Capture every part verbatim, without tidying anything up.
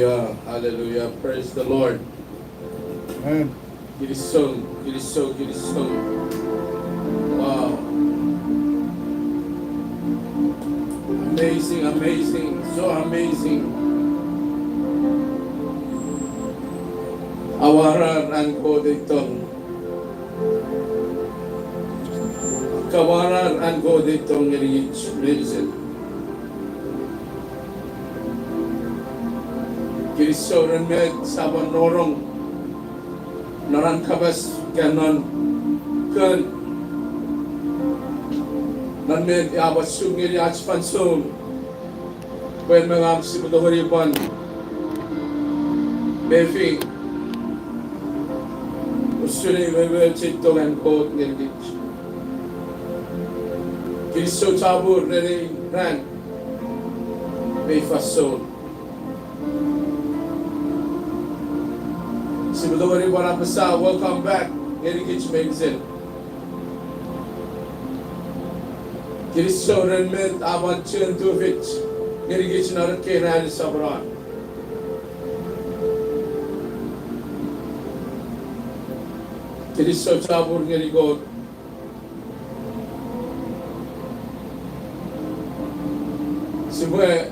Hallelujah. Praise the Lord. Amen. Kinisou, kinisou, kinisou. Wow. Amazing, amazing, so amazing. Amwarar an Kot ei tong. Amwarar an Kot ei tong ngenikich meinisin. Kinisou ren met sia pwan nongonong non an kapas ika non kon, non met a pwan suk ngeni ach fansoun, pwe en me ngang sipwe tongeni pwan mefi usun ei wewe chei tong an Kot ngenikich. Kinisou chapur ren ei ran me ei fansoun. Sipwe tongeni pwan apasa welcome back ngenikich meinisin. Kinisou ren met a pwan chuen tufich ngenikich non ekkei ranin soponon. Kinisou chapur ngeni Kot. Sipwe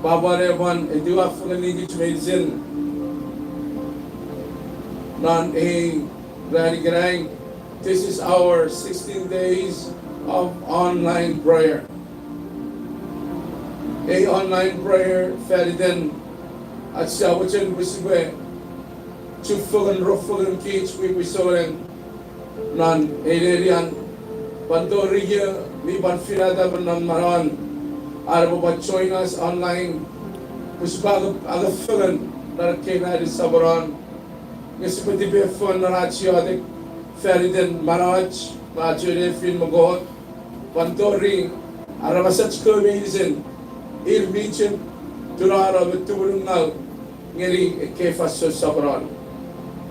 pwapwa ne pwan etiwa fengenikich meinisin non ei ran ikenai. This is our sixteen days of online prayer. Ei online prayer faniten ach sia mochen pwe sipwe chufengen rufengen kich pwipwi souneng non ei nenian, pwan tori io mi pwan finata me non manauan, are pwe pwan join us online, pwe sipwe angefengen non ekkei ranin soponon, nge sipwe tipefengen non ach iotek faniten manauach me ach ewe nefin me Kot, pwan tori aramasach kewe meinisin, ir mi chok tunano me tumunungau ngeni ekkei fansoun soponon.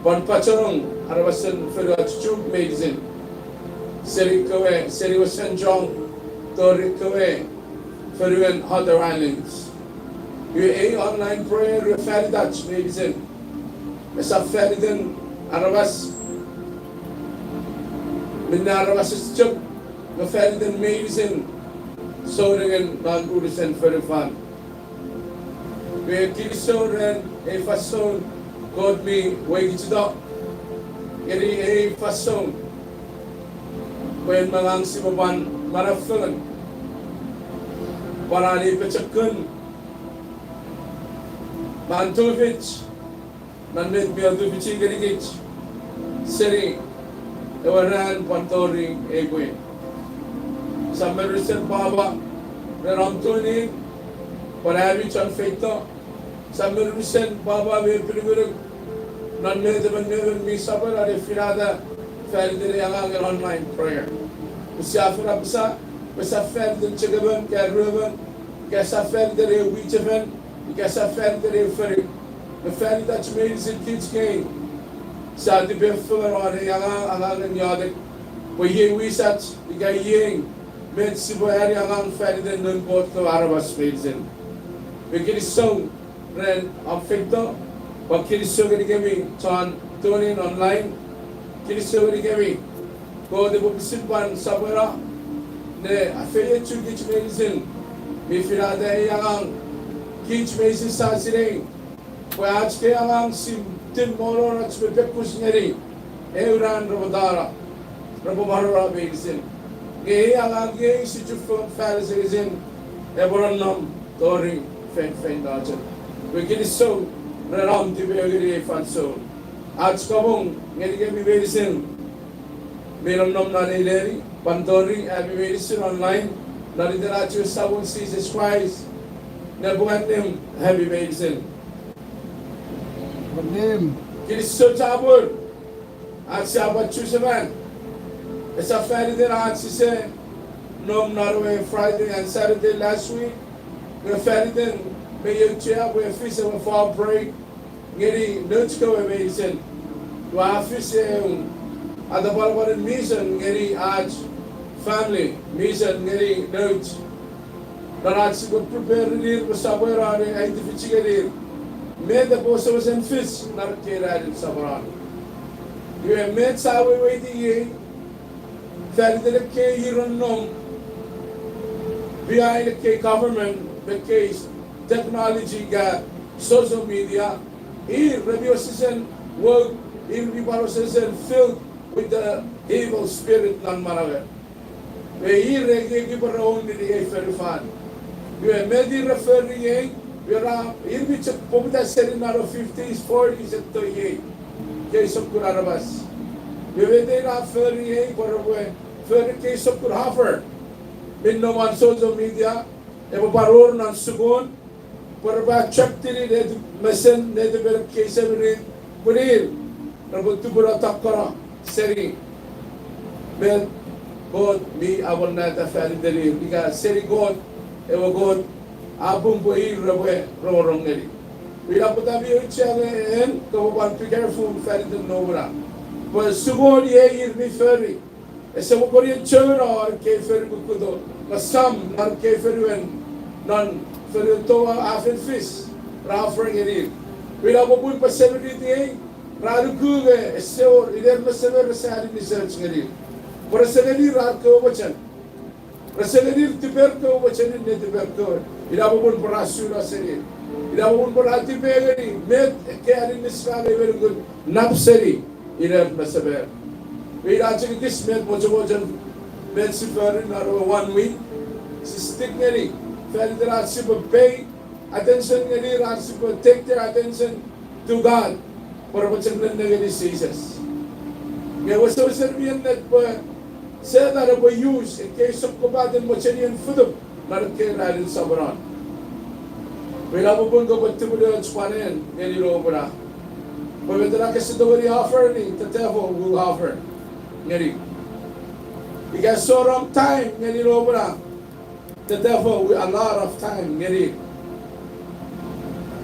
Pwan pachenong aramasen fonuach Chuuk meinisin, seni kewe, seni wesen Chong tori kewe fonuen outer islands. Iwe ei online prayer iwe fanitach meinisin. Esap faniten aramas, minne aramas chok, nge faniten meinisin sounengen non unusen fonufan. Iwe kinisou ren ei fansoun Kot mi wekichito ngeni ei fansoun, pwe en me ngang sipwe pwan manau fengen, pwan ani pochokun, pwan tufich non met mi atufichi ngenikich seni ewe ran pwan tori ei pwin. Sa men unusen pwapwa ren om tunin, pwan ami chon feito. Sa men unusen pwapwa me epinukunuk non met emon me emon mi sopweno ne finata faniten ei angangen online prayer. Pwe sia fen apasa pwe esap faniten chok emon ika ruemon, ika esap faniten eu mwichefen, ika esap faniten eu fonu, nge fanitach meinisin kich kei sia tipefengen won ei angang, angangen iotek, pwe iei wisach ika iei met sipwe ani angang faniten noun Kot kewe aramas meinisin. Pwe kinisou ren om feito, pwan kinisou ngenikemi chon tunin online, kinisou ngenikemi. Kot epwe pwisin pwan sopweno ne afeiochu kich meinisin mi finata ei angang. Kich meinisin sa sinei pwe ach kei angang sim tin monon ach me pekkus ngeni eu ran repwe tano, repwe mwareno meinisin. Nge ei angang iei si chufengen fan asengesin, epwe nonnom tori feinfeino chok. Pwe kinisou ren om tipeeu ngeni ei fansoun. Ach kapong ngenikemi meinisin mi nonnom non ei neni, pwan tori ami meinisin online, non iten ach we Samon Jises Kraist, nepwong annim ami meinisin. Amen. Kinisou chapur, ach sia pwan chusefan. Esap faniten ach sise nom non ewe Friday and Saturday last week, nge faniten me auchea pwe a fis ewe fall break ngeni nouch kewe meinisin. Ua fis eu atapwalapwalen mission ngeni ach family, mission ngeni nouch, non ach sipwe prepare-ir pwe sipwe ne aitifichi ngenir Met epwe wesewesen fis non ekkei ranin soponon? Iwe met sia weweiti iei, faniten ekkei iran nom behind ekkei government me ekkei technology ika social media, ir re mi wesewesen woke, ir mi pwan wesewesen filled with the evil spirit non manauer. Iwe ir re ekieki pwe re own-ini ei fonufan. Iwe met ir re fori iei, iwe ra, ir mi chok poputa seni non fifties, forties, etto iei. Ekkei sokkun aramas. Iwe met ir ra fori iei, pwe repwe fori ekkei sokkun offer mi nom won social media, epwe pwan wor non sukun, pwe repwe attractini neti-, mesen netipen ekkei semirit, pwe ir repwe tupuno tokkono seni met Kot mi amonnata faniten ir, ika seni Kot, ewe Kot a pung pwe ir repwe rongorong ngeni. Ina pwata mi auchea nge en kopwe pwan be careful faniten nomuna. Pwe sukun iei ir mi fori. Ese mo kon ien chouno ar ekkei fori kukkuto, nge sam ar ekkei fonuen, non fonuen toau a fen fis, ra offer ngenir. Ina popun pwe semirit iei ra nuku nge ese wor, iner me semer rese aninis och ngenir. Pwe rese ngenir ar kewe mochen. Rese ngenir tiper kewe mochenin netiper kewe. Ina popun pwe ra suno senir. Ina popun pwe ra tipe ngeni met ekkei aninis ra mei me nukun nap seni iner me semer. Ina chok ekis met mochomochen met si fori non ewe one week. Si stick ngeni, faniten ach sipwe pay attention ngenir, ach sipwe take their attention to God, pwe repwe chok nennengeni Jises. Nge wesewesen mi ennet pwe Setan epwe use ekkei sokkopaten mochenin fituk non ekkei ranin soponon. Pwe ina popun kopwe tupuno och pwan en ngeni nomuna. Pwe met ena kese tongeni offer-ni, the devil will offer ngeni. Ika ese wor om time ngeni nomuna, the devil will a lot of time ngeni.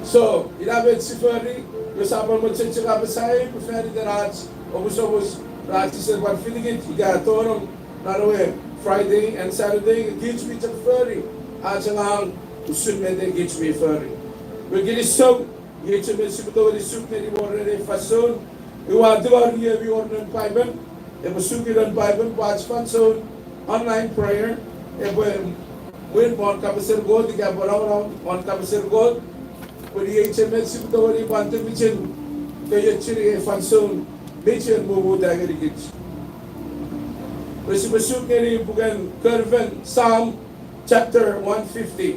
So ina met si fori, nge sia pwan mochen chok apasa ei pwe faniten ach omusomus, ra chise pwan fitikich ika tonong non ewe Friday and Saturday, nge kich mi chok fori ach angang usun met kich mi fori. Pwe kinisou, iei chok met sipwe tongeni suk ngeni wor ren ei fansoun. Iwe ua tingor iei mi wor non Paipen, epwe suki non Paipen pwe ach fansoun online prayer epwe win won kapasen Kot ika epwe nongonong won kapasen Kot. Pwe iei chok met sipwe tongeni pwan tufichin feiochuni ei fansoun mi chuen mumuta ngenikich. Pwe sipwe suk ngeni puken Kon Fen, Psalm chapter one fifty.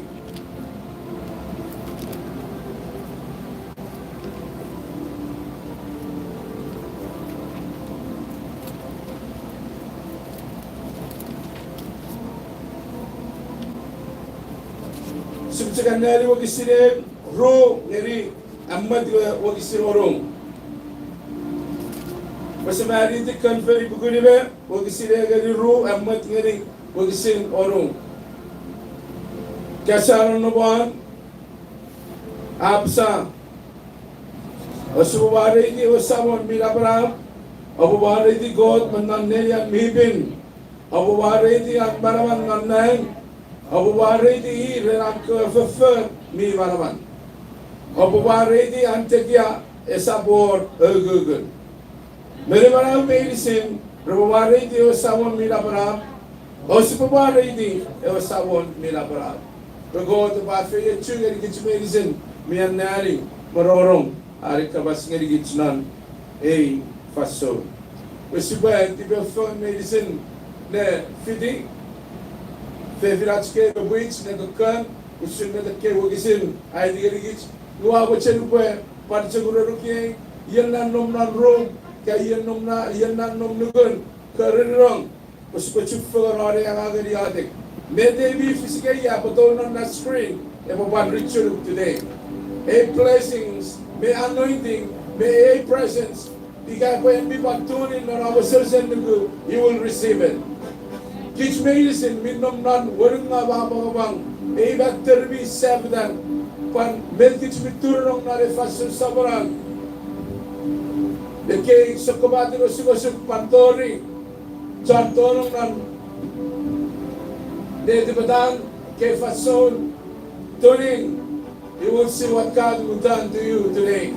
Sipwe chok anneani wokisin ru ngeni amwet we wokisin wonu. Pwe sia marita Kon Fen ipukun me wokisin e ngeni ru, amwet ngeni wokisin wonu. Ika sia nonnom won, a apasa, ousipwe mwareiti ewe Samon mi napanap, oupwe mwareiti Kot me non nenian mi pin, oupwe mwareiti an manaman non nang, oupwe mwareiti i ren an kewe foffor mi manaman, oupwe mwareiti an tekia esap wor ukukun. Meni manau meinisin repwe mwareiti ewe Samon mi napanap, ousipwe mwareiti ewe Samon mi napanap. Pwe Kot epwe afeiochu ngenikich meinisin mi anneani me rongorong an kapas ngenikich non ei fansoun. Pwe sipwe tipefou meinisin ne fiti fefinach kei me pwich ne kokon usun met ekkei wokisin a aiti ngenikich. Ua mochen upwe pwan chok urenuk iei, ien na nom non rum, ika ien nom na, ien na nom nukun, ka rinong, pwe sipwe chufengen won ei angangen iotek. Met ei mi fis ikei a pwe tou non na screen epwe pwan richunuk today. Ei blessings me anointing me ei presence, ika pwe en mi pwan tune in non om wesewesen nuku, you will receive it. Kich meinisin mi nom non wenungaw apwangapwang, ei factor mi sefetan, pwan met kich mi turunong non ei fansoun soponon. Ekkei sokkopaten osukosuk pwan tori chon tonong non netipetan, ekkei fansoun, tune in. He will see what God will done to you today.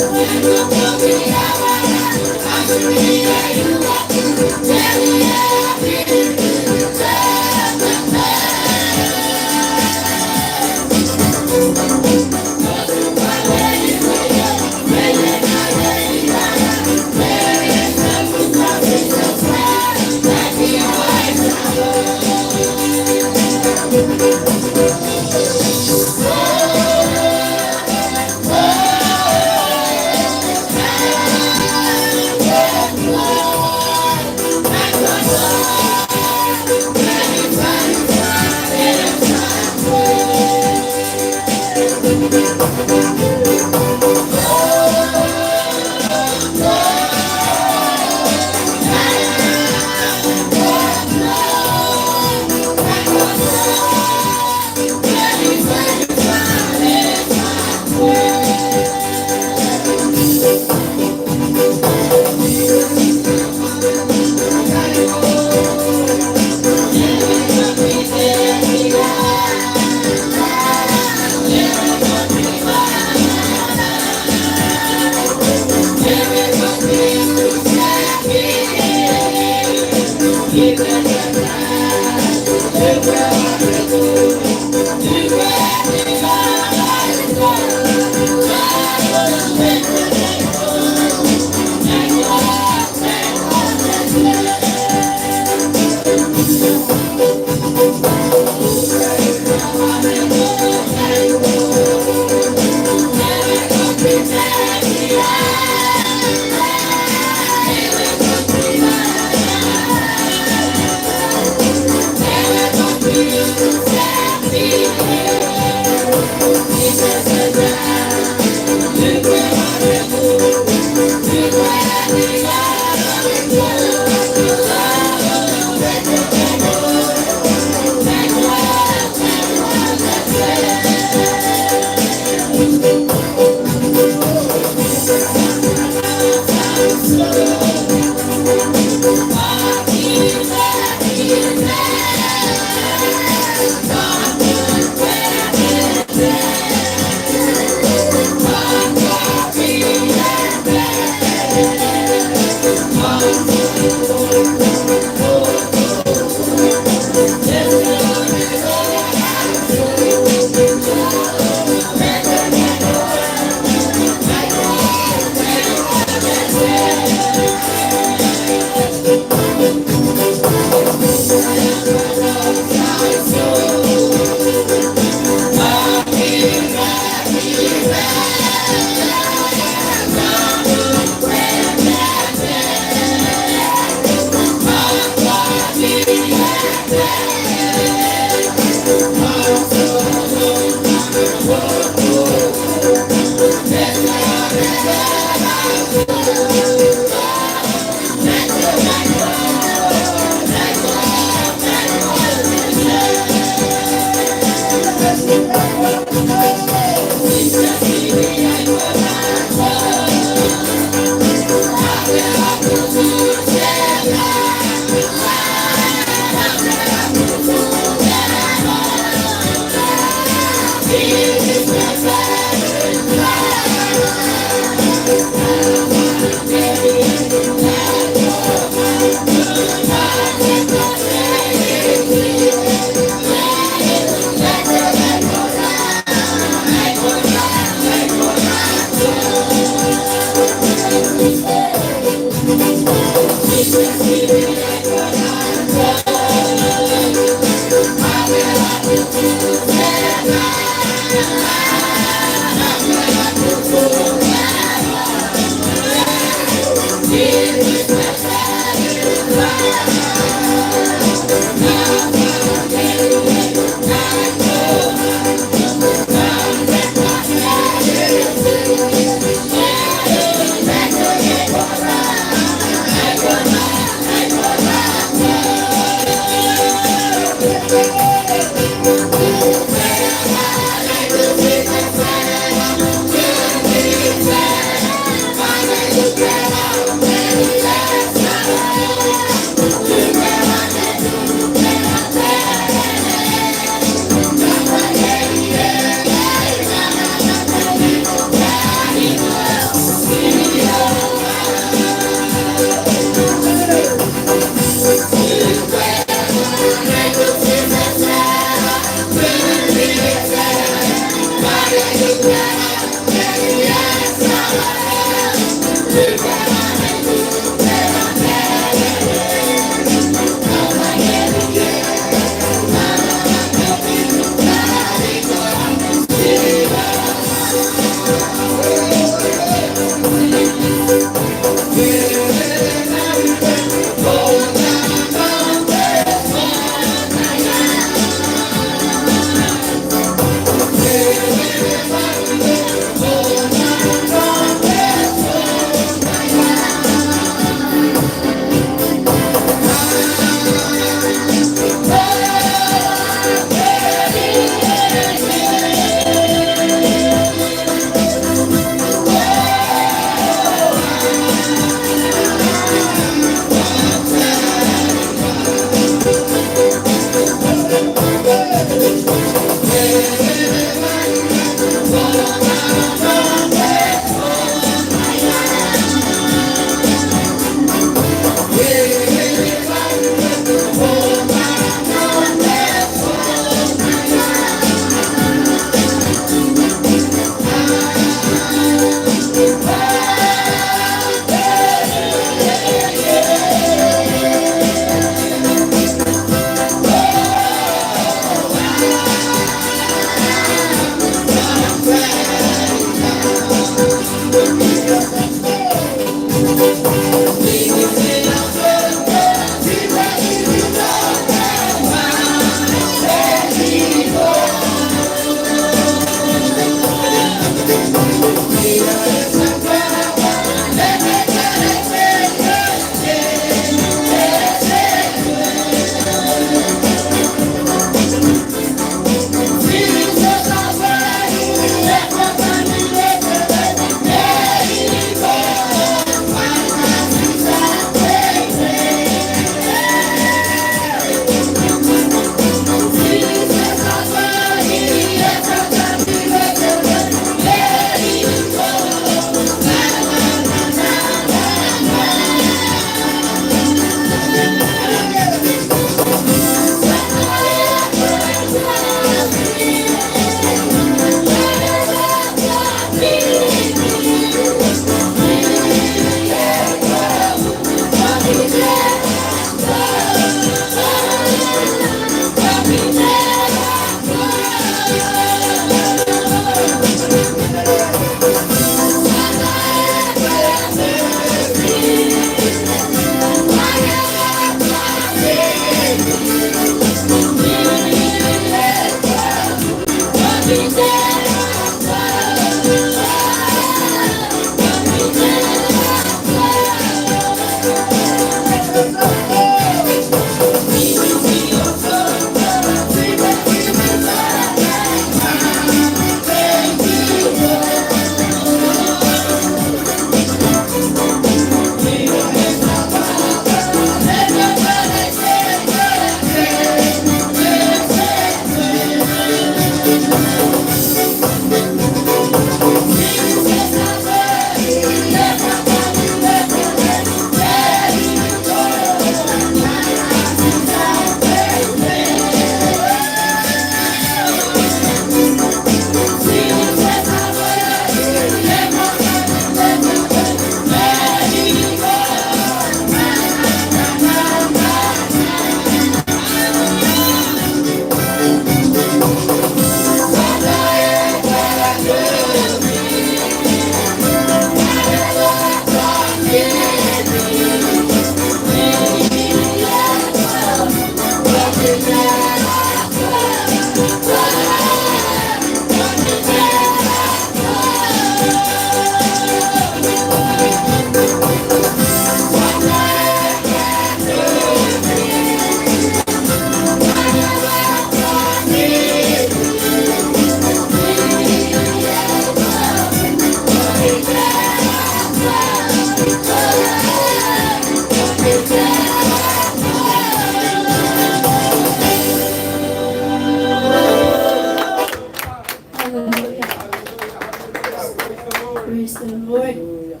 Hallelujah.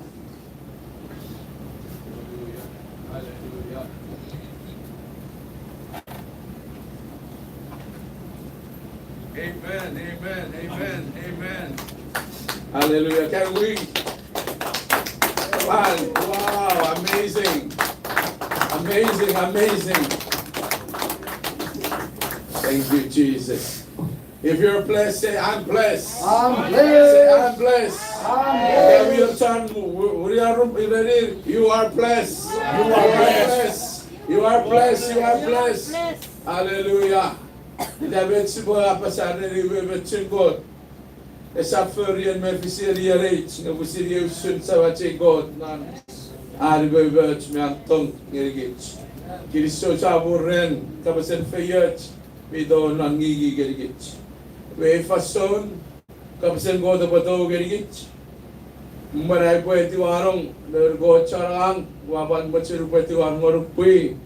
Hallelujah. Hallelujah. Amen, amen, amen, amen. Hallelujah. Can we? Wow, wow, amazing. Amazing, amazing. Thank you, Jesus. If you're blessed, say, "I'm blessed." I'm blessed. Say, "I'm blessed." I'm blessed. Every time we, we are ready, you are blessed. You are blessed. You are blessed. You are blessed. Hallelujah. Ina met sipwe apasa ren iwe me chingod. Esap forien me fisien iereich, nge pwisin iei usun Samach ei Kot non an umoumoch me an tong ngenikich. Kinisou chapur ren kapasen feioch mi tou non ngingi ngenikich. Iwe ei fansoun, kapasen Kot epwe tou ngenikich. Mwen ai upwe etiwanong noun Kot chon angang, ua pwan mochen upwe etiwa ngonuk pwi,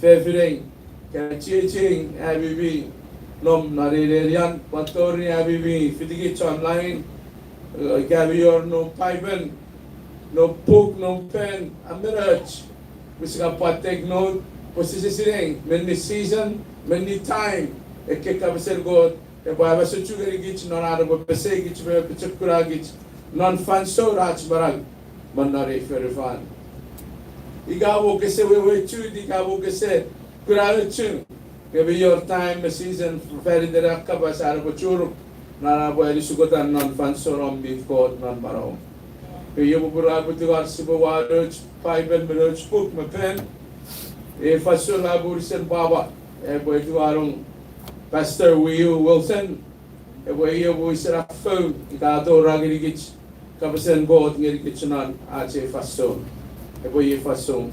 fefinei, ka chiechi ami mi nom non ei nenian, pwan tori ami mi fitikich online, eh, ika mi wor noum Paipen, noum puk, noum pen, a men och, pwisin ka pwan take note, pwe sise sinei menni season, menni time, ekkei kapasen Kot epwe amasochu ngenikich non an epwe peseikich me pochokunakich non fansoun ach manau me non ei fonufan. Ika mo kese weweiti, ika mo kese kuna ochu, nge mi wor time me season fan iten ei kapas an epwe churuk non an epwe anisukota non fansoun om mi Kot non manauom. Iwe popun ai upwe tingor sipwe uwei nouch Paipen me nouch puk me pen, ei fansoun ai upwe wisen pwapwa epwe etiwanong Pastor Wiu Wilson, epwe i epwe wisen afou ika atoura ngenikich kapasen Kot ngenikich non ach ei fansoun. Epwe i ei fansoun.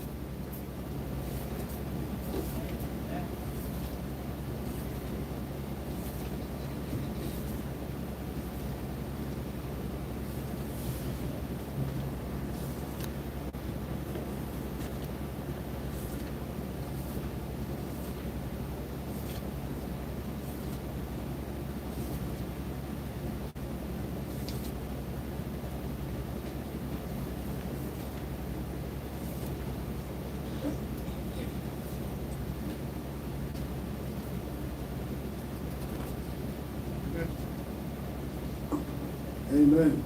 Amen.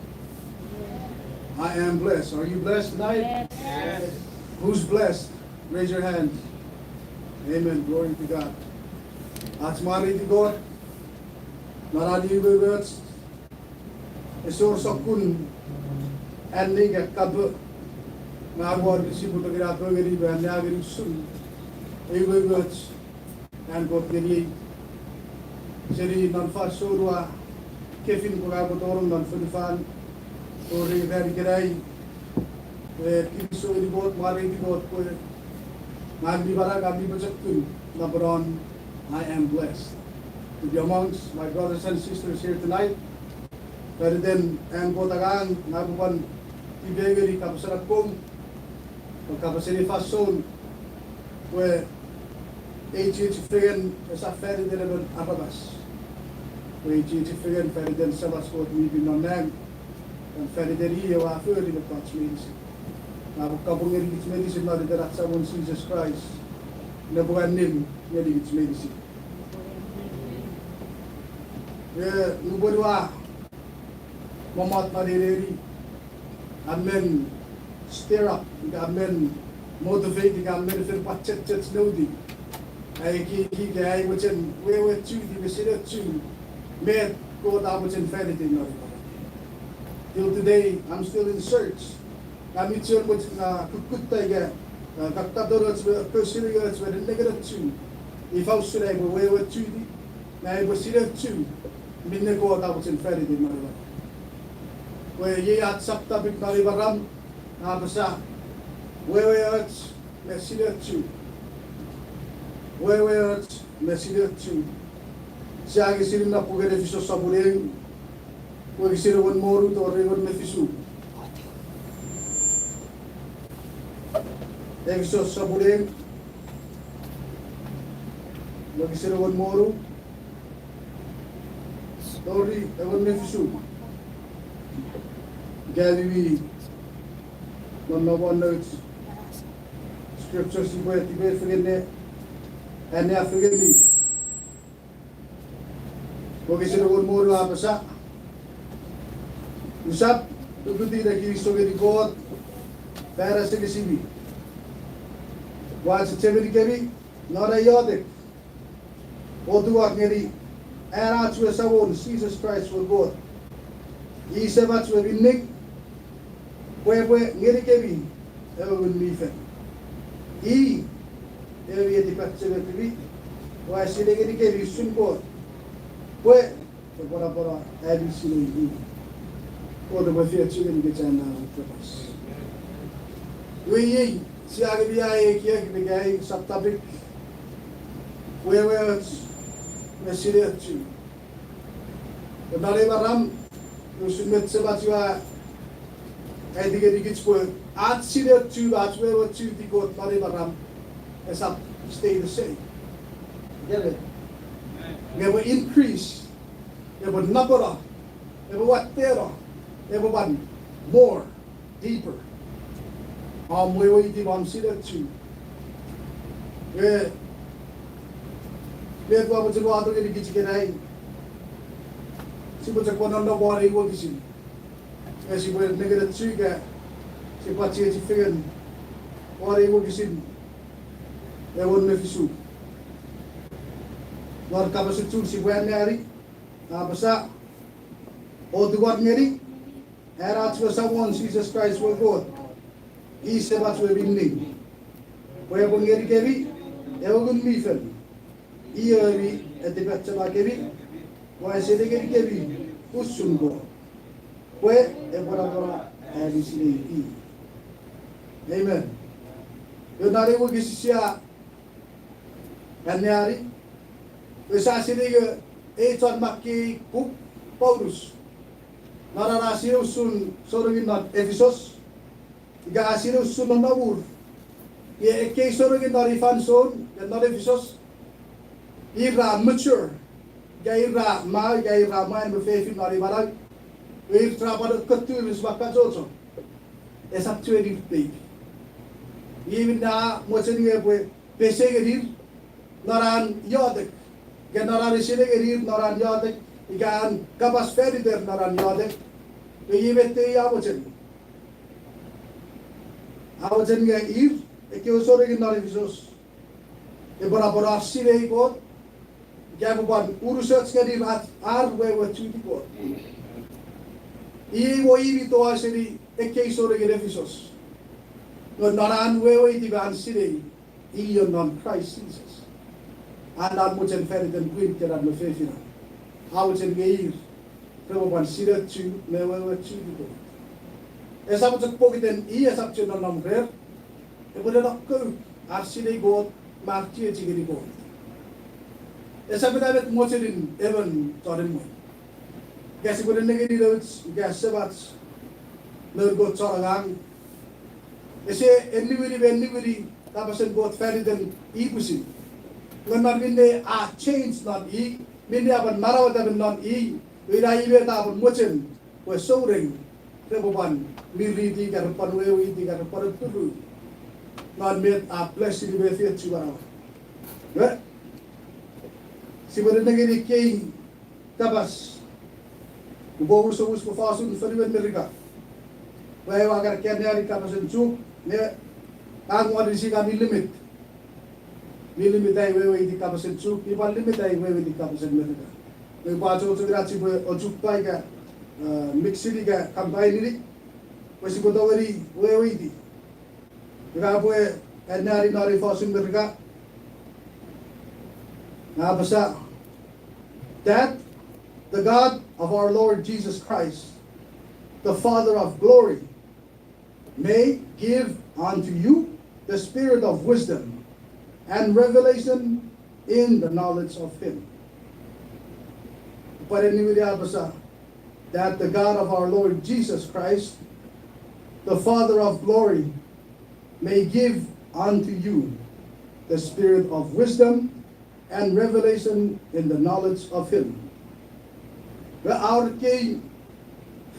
I am blessed. Are you blessed tonight? Yes. Who's blessed? Raise your hand. Amen. Glory to God. Ach mwareiti Kot non an umoumoch, ese wor sokkun anne ika kapo, ngang wor sipwe tongeni apongeni pwe anne a ngeni usun ei umoumoch an Kot ngeniei. Seni non fansoun ua kefin pwe ngang upwe tonong non fonufan tori ran ikenai, e, kinisou ngeni Kot, mwareiti Kot pwe ngang mi manau, ngang mi pochokun, napanapan I am blessed to be amongst my brothers and sisters here tonight. Fan iten an Kot angang, ngang upwe pwan tipengeni kapasen akkom, pwe kapasen ei fansoun, pwe ei chiechi fengen esap fan iten emon aramas. Pwe ei chiechi fengen fan iten Semach Kot mi pin non nang, pwan fan iten i ewe a fori mettoch meinisin. Ngang upwe kapong ngenikich meinisin non iten ach Samon Jises Kraist, nepwong annim ngenikich meinisin. E, nupwen ua mommot non ei neni, a men stir up, ika a men motivate, ika a men fen pwan chechech nouti ai ekiek, ika ai mochen weweiti me sinei met Kot a mochen fan itei non ei manau. Till today, I'm still in search. Ngang mi chuen mochen, a, kukkutta ika, a, kakkatanoch me, a, kosini och me nennengeni och, ifa usun ai upwe weweiti, me ai upwe sinei och minne Kot a mochen fan itei non ei manau. Pwe iei ach sub-topic non ei maram, a apasa, weweoch me sinei och. Weweoch me sinei och. Sia angei seni non puken Efisos sopun ew, wokisin engon me wonu tori engon me fisu. Efisos sopun ew, wokisin engon me wonu tori engon me fisu. Ika mi nonnom won nouch scripture sipwe tipefengen ne, anneafengeni. Wokisin engon me wonu a apasa, usap uputiw ne kinisou ngeni Kot fan asengesimi. Ua chechemeni kemi non ai iotek o tuwak ngeni an ach we Samon Jises Kraist we Kot, i Semach we mi ning, pwe epwe ngenikemi ewe Ngun mi Fel. I ewe mi etipach me kemi, o a sinei ngenikemi usun Kot, pwe epwe napano ami sinei i. Kot epwe efeiochu ngenikich an na kapas. Iwe iei, sia angei ai ekiek me ai subtopic, weweoch me sinei ochu. Non ei maram, usun met Semach we a aiti ngenikich pwe ach sinei ochu, ach weweochuti Kot non ei maram, esap stay the same. Get it? Nge epwe increase, epwe napeno, epwe watteno, epwe pwan more, deeper. Om weweiti, om sinei ochu. E, met ua mochen wato ngenikich ikenai, sipwe chok pwan nonnom won ei wokisin. E, sipwe nengeni ochu ika sipwe chiechi fengen won ei wokisin engon me fisu. Non kapasen Chuuk sipwe anneani, a apasa, o tuwak ngeni an ach we Samon Jises Kraist we Kot, i Semach we mi ning, pwe epwe ngenikemi ewe Ngun mi Fel, i ewe mi etipach me kemi, o a sinei ngenikemi usun Kot, pwe epwe napano ami sinei i. Amen. Iwe non ei wokisin sia anneani, iwe sia sinei nge ei chon makkei puk, Paulus, non an a sinei usun sounengin non Efisos, ika a sinei usun nonnomur, ie ekkei sounengin non ei fansoun, ika non Efisos, ir ra mature, ika ir ra ma, ika ir ra mwan me fefin non ei manau, iwe ir ra pwan kotturis me kachocho. Esap chuen ir baby. Iei minne a mochen nge epwe pesei ngenir non an iotek, ika non an esinei ngenir non an iotek, ika an kapas fan iter non an iotek. Iwe iei met ei a mochen. A mochen nge ir, ekkewe sounengin non Efisos, epwe napano ar sinei Kot, ika epwe pwan unusoch ngeni ar, ar weweochuti Kot. Iei mo iei toau seni ekkei sounengin Efisos. Nge non an weweiti me an sinei io non Kraist Jises, an an mochen fan iten pwin kenan me fefinan, a mochen nge ir repwe pwan sinei ochu me weweochuti Kot. Esap chok pokiten i esap chuen nonnom rer, epwe nenokkouk ar sinei Kot me ar chiechi ngeni Kot. Esap ina met mochenin emon chon emwen. Ika sipwe nengeni nouch ika Semach noun Kot chon angang, ese eniwini me eniwini kapasen Kot fan iten i pwisin. Nge non minne a change non i, minne a pwan manaueta me non i, ina i met a pwan mochen pwe souneng repwe pwan miriti ika repwe pwan weweiti ika repwe pwan appiru non met a bless-ini me efeiochu manauan. Iwe, sipwe nengeni ekkei kapas. Upwe omusomus pwe fosun fonuen Merika, pwe ua kan anneani kapasen Chuuk, nge ngang won inisinga mi limit. Mi limit ai weweiti kapasen Chuuk, mi pwan limit ai weweiti kapasen Merika. Nge upwe achocho ina sipwe ochukpa ika, uh, mix-ini ika combine-ini, pwe sipwe tongeni weweiti. Ika pwe anneani non ei fosun Merika, a apasa, that the God of our Lord Jesus Christ, the Father of glory, may give unto you the spirit of wisdom and revelation in the knowledge of him. Pwan eniwini a apasa, that the God of our Lord Jesus Christ, the Father of glory, may give unto you the spirit of wisdom and revelation in the knowledge of him. Pwe a wor ekkei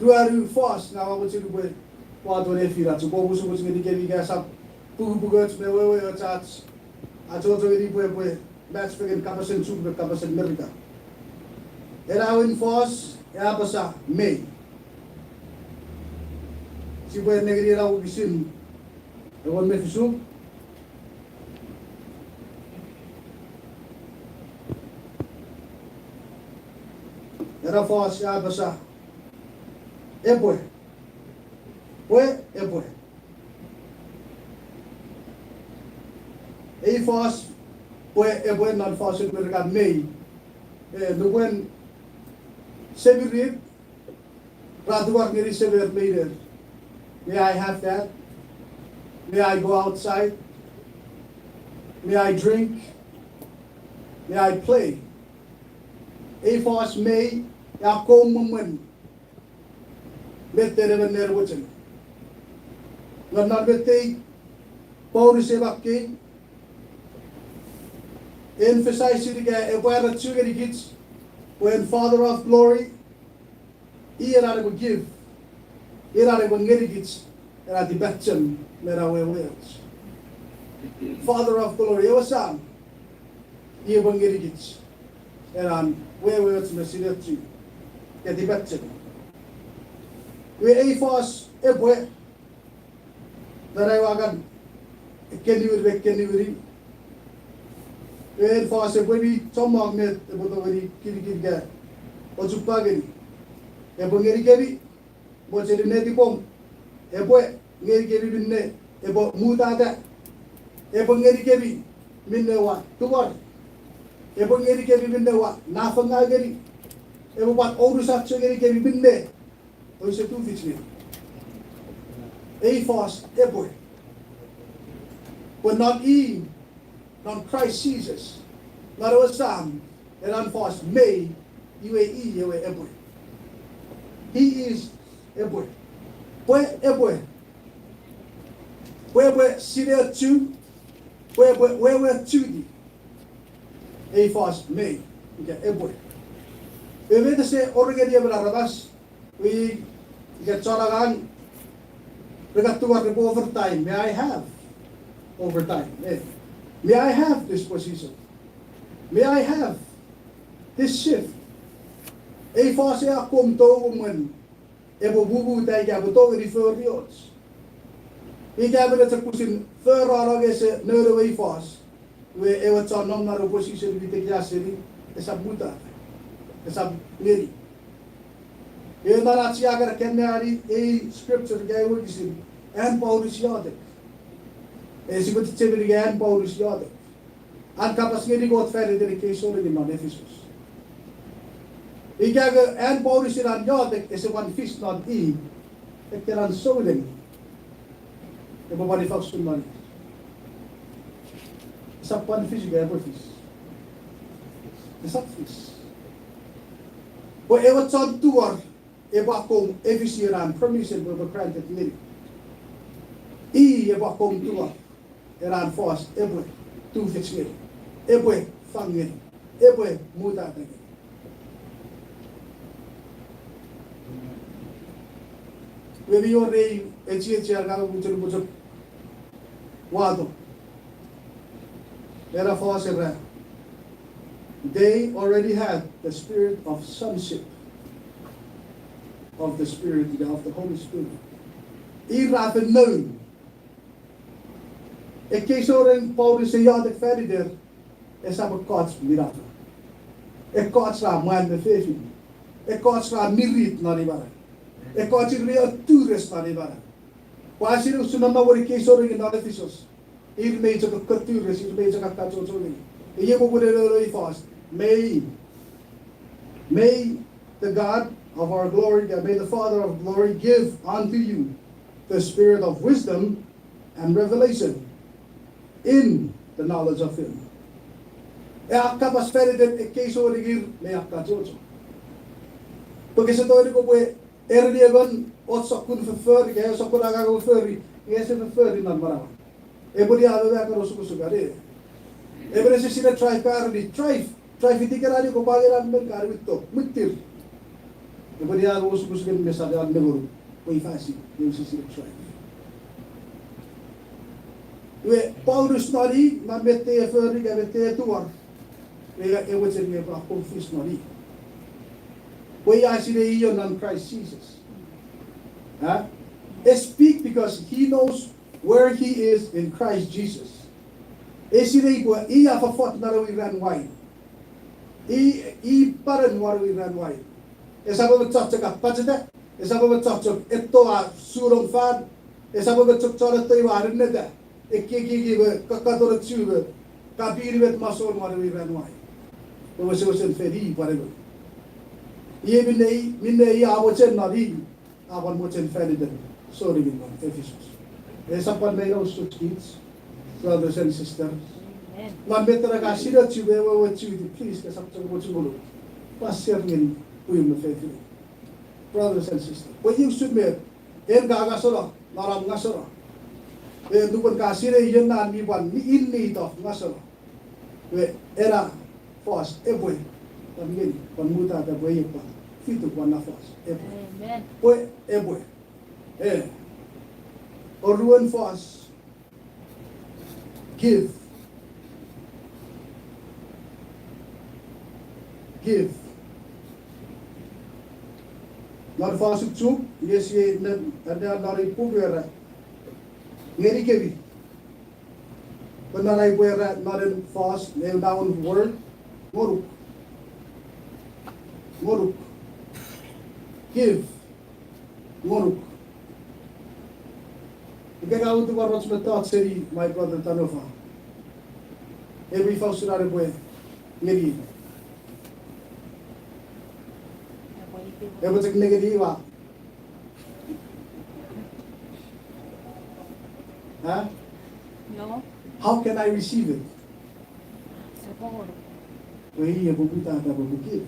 Ruanu fos nga ua mochen upwe wato nefin ach upwe omusomuch ngenikemi ika esap pukupukoch me weweoch ach achocho ngeni pwe epwe match fengen kapasen Chuuk me kapasen Merika. Ena aewin fos a apasa mei. Sipwe nengeni ena wokisin engon me fisu. Ena fos a apasa epwe. Pwe epwe. Ei fos pwe epwe non fosun Merika mei. E, nupwen semirit ra tuar ngeni semer me iner, may I have that? May I go outside? May I drink? May I play? Ei fos mei a akkom me mwen met emon ne mochen. Nge non met ei Paulus e makkei, emphasize ika epwe achocho ngenikich pwe Father of Glory, i ena epwe give, ena epwe ngenikich ena tipachem me ena weweoch. Father of Glory, ewe Sam, i epwe ngenikich ena weweoch me sinenap ika tipachem. Iwe ei fos epwe, nana ua kan ekkeniwini me ekkeniwini. Ei fos epwe mi chommong met epwe tongeni kinikin ika ochupa ngeni. Epwe ngenikemi mochenin netipom. Epwe ngenikemi minne epwe mutata. Epwe ngenikemi minne ua tungor. Epwe ngenikemi minne ua nafangau ngeni. Epwe pwan ounusachou ngenikemi minne ouse tufich ngeni. Ei fos epwe. Pwe non i, non Christ Jesus, non ewe Sam, ena fos mei, iwe i ewe epwe. He is epwe. Pwe epwe. Pwe epwe sinenap, pwe epwe weweoch. Ei fos mei, ika epwe. Ewe met ese wor ngeni emon aramas, we, ika chon angang, re kan tungor repwe overtime. May I have overtime? Eh. May I have this position? May I have this shift? Ei fos e akkom tou mwen epwe mumuta ika epwe tongeni fori och. Ika emon chok pwisin forano nge ese nounou ei fos, iwe ewe chon nom non ewe position mi tekia seni, esap mutata, esap ngeni. Ewe non ach sia kan anneani ei scripture ika ei wokisin, an Paulus iotek. E, sipwe chechemeni ika an Paulus iotek. An kapas ngeni Kot fan iten ekkei souneng non Efisus. Ika nge an Paulus ina iotek ese pwan fis non i, ekkenan souneng epwe pwan ifa usun non i? Esap pwan fis ika epwe fis? Esap fis. Pwe ewe chon tungor epwe akkom efisi ena permission pwe epwe granted ngeni. I epwe akkom tungor ena fos epwe tufich ngeni, epwe fang ngeni, epwe mutata ngeni. Iwe mi wor ei chiechian ngang mochen upwe chok wato. Ena fos era, they already had the spirit of sonship, of the Spirit, of the Holy Spirit. Ir ra fen noun. Ekkei souneng Paulus e iotek fan iter, esap ekkoch minafo. Ekkoch ra mwan me fefin. Ekkoch ra mirit non imwan. Ekkoch ir mi atures non imwan. Pwe sia usun non ekkei souneng non Efisus, ir mei chok atures, ir mei chok achocho ngeni. Iwe popun ena ei fos, may, may the God of our glory, may the Father of glory give unto you the spirit of wisdom and revelation in the knowledge of him. E a kapas fan iten ekkei souneng ir mei achocho. Pwe kese tongeni kopwe ereni emon och sokkun foffor, ika och sokkun angang epwe fori, nge ese fofori non manauan. Epwe ni a meme kan osukosuk are. Emon ese sinei drive car ni drive, drive itiken ani kopwe angei ena men kan witto, mwittir. Epwe ne an osukosuken me sap an nengonuk, pwe ifa si, ne usisi ne try. Iwe Paulus non i, non met e fori ika met e tuar, e, e mochen ne epwe confess non i. Pwe i a sinei ion non Christ Jesus. Ha? E speak because he knows where he is in Christ Jesus. E sinei pwe i a fofot non ewe iran wain. I, i panen won ewe iran wain. Esap ewe chok chok apacheta, esap ewe chok chok etto a sulong fan, esap ewe chok chon etto iwe a nenneta, ekkekieki ewe kakkaton chu ewe, kapini met masoun won ewe iran wain. Ewe wesewesen fen i pwan ewe. Iei minne i, minne i a mochen non i, a pwan mochen fan iten souneng non Ephesus. Esap pwan mei no such kids, brothers and sisters. Amen. Non met ena ka sinei chu me ewe, ewe chu iti, please, kesap chok mochen ngolu. Pwan share ngeni pwium me fefinei. Brothers and sisters. Pwe iei usun met, en ka ngaseno, non om ngaseno. E nupwen ka sinei ion na mi pwan in need of ngaseno. Iwe ena fos epwe pwan ngeni, pwan mutata pwe epwe pwan fituk won na fos epwe. Amen. Pwe epwe. E. Oruen fos. Give. Give. Non fos chuk, iei sia ne, ne, non ei puk era. Ngenikemi. Pwe non ai pwe era non ei fos, eu noun word, ngonuk. Ngonuk. Give. Ngonuk. Ika ka utu pwan roch mettoch seni my brother Tanofa. Epwe ifa usun an epwe ngeni. Epwe chok nengeni wa. Ha? No. How can I receive it? Sepongoro. Pwe i epwe mutata pwe epwe give.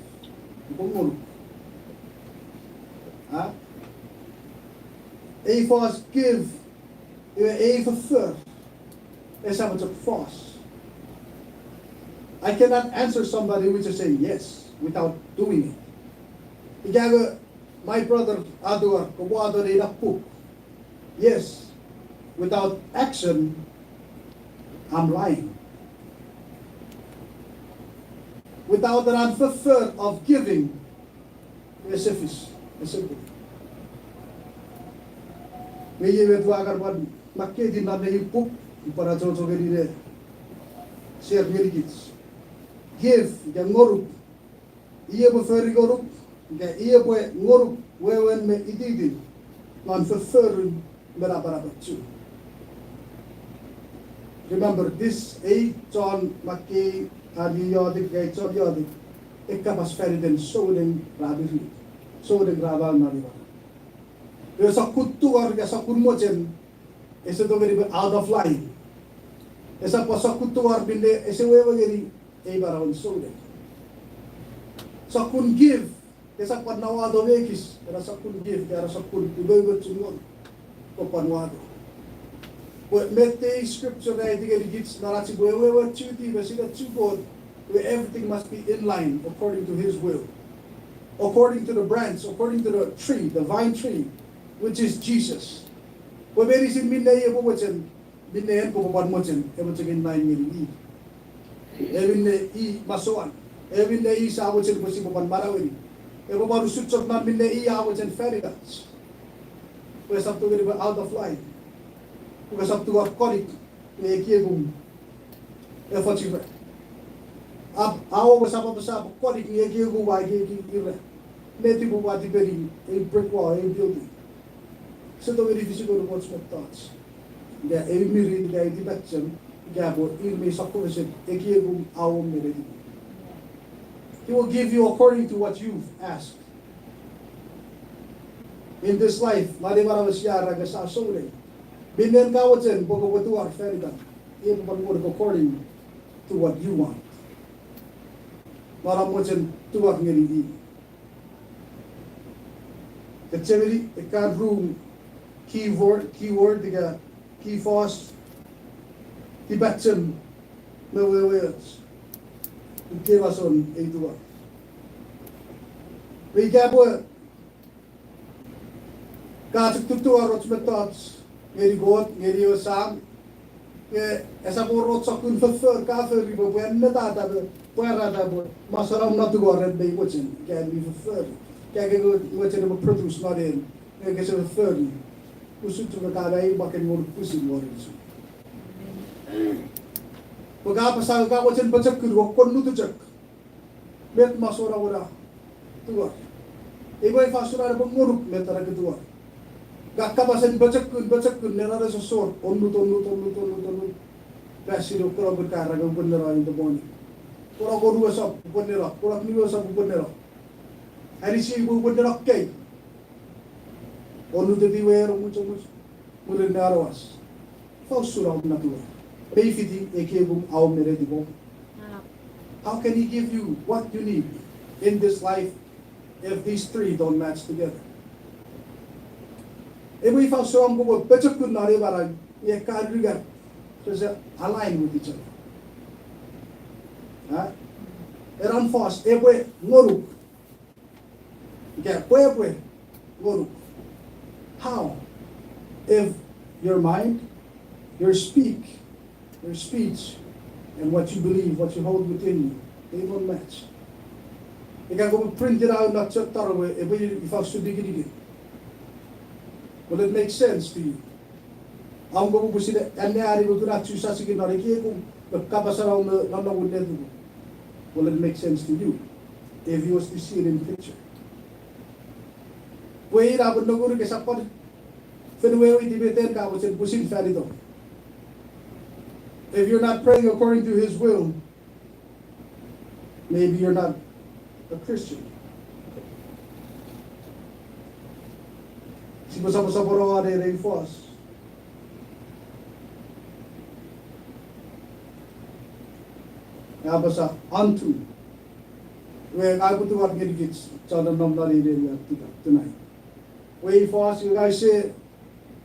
Epwe ngonuk. Ha? Ei fos give. Iwe ei foffor. Esap chok fos. I cannot answer somebody which is saying yes without doing it. Ika ewe my brother Atua, ko wato ne ina puk. Yes, without action, I'm lying. Without an unfulfilled of giving, ese fis, ese puk. Me iei met ua kan pwan makketi non ei puk, pwan achocho ngeni ne share ngeni kich. Give, ika ngonuk. Iei epwe fori ngonuk, ika iei epwe ngonuk wewen me ititin, non fofforun me napanapen chu. Remember this, ei chon makkei ami iotek, ika ei chon iotek, e kapas fan iten souneng ra miri, souneng ra mau non imwan. Iwe sokkun tungor ika sokkun mochen, ese tongeni pwe out of line. Esap pwan sokkun tungor minne ese wewe ngeni ei manauen souneng. Sokkun give, esap pwan nawato mekis, ena sokkun give, ena sokkun umoumochun Kot, pwe pwan wato. Pwe met ei scripture a aiti ngenikich non ach sipwe weweochuti me sinei chu Kot, where everything must be in line according to his will. According to the branch, according to the tree, the vine tree, which is Jesus. Pwe meinisin minne i epwe mochen, minne en kopwe pwan mochen, epwe chok in line ngeni i. E minne i masouan, e minne i sa mochen pwe sipwe pwan manaueni. Epwe pwan usun chok non minne i a mochen fan itach. Pwe esap tongeni pwe out of line. Pwe esap tungor konik nge ekiekum efoch ira. Ap, awo pwe sap apasa pwe konik nge ekiekum ua ekieki ira. Netipom ua tipeni ei brick wall, ei building. Ese tongeni fisikonu och mettoch. Ika ei mirit, ika ei tipachem, ika pwe ir mi sokkofesen ekiekum, awom me netipom. He will give you according to what you've asked. In this life, non ei manau sia era nge sa souneng. Minne en ka mochen pwe kopwe tungor fan itan, i epwe pwan ngonuk according to what you want. Non om mochen tungor ngeni i. Kechemeni ekkan ru keyword, keyword ika key fos, tipachem me weweoch. Ikewe masoun ei tungor. Me ika pwe Ka chok tutuar och mettoch ngeni Kot, ngeni ewe Sam, nge esap wor och sokkun foffor ka fori pwe epwe annetata, pwe pwarata pwe masonom na tungor en mei mochen, ika en mi foffor, ika en mi mochen epwe produce non en, nge kese foffor. Usun chok ka mei maken wor pwisin wor usun. Pwe ka apasa ka mochen pochokun, wokon nutu chok. Met masonom na tungor? Ewe ifa usun an epwe ngonuk met ena ke tungor? Ka kapasen pochokun, pochokun, nena nesosor, onnut, onnut, onnut, onnut, onnut. Pasini okkono pwe ka era ke upwe neno in the morning. Okkono wonu esap upwe neno, okkono nimu esap upwe neno. Anisi pwe upwe neno kei. Onnut etiwe ero muchomuch. Mwirin nano as. Ifa usun om na tungor? Mei fiti ekkewe pung om me netipom. How can he give you what you need in this life if these three don't match together? Epwe ifa usun om kopwe pochokun non ei manau, nge ka ruga, does it align with each other? Ha? Ena fos, epwe ngonuk. Ika pwe epwe ngonuk. How? If your mind, your speak, your speech, and what you believe, what you hold within you, they don't match. Ika kopwe print it out, not just throw away, epwe ifa usun nikinikin? Will it make sense to you? Om kopwe pwisin anneani me kuna chusasikin non ekiekum, me kapasan om me nonnomun netipom. Will it make sense to you if you was to see it in picture? Pwe ina pwe nongonuk esap pwan fen weweiti met en ka mochen pwisin fan itom. If you're not praying according to his will, maybe you're not a Christian. Sipwe soposopono won ei fos. A apasa unto. Iwe, ngang upwe tingor ngenikich chon nonnom non ei neni tonight. Iwe ei fos, iwe ngang use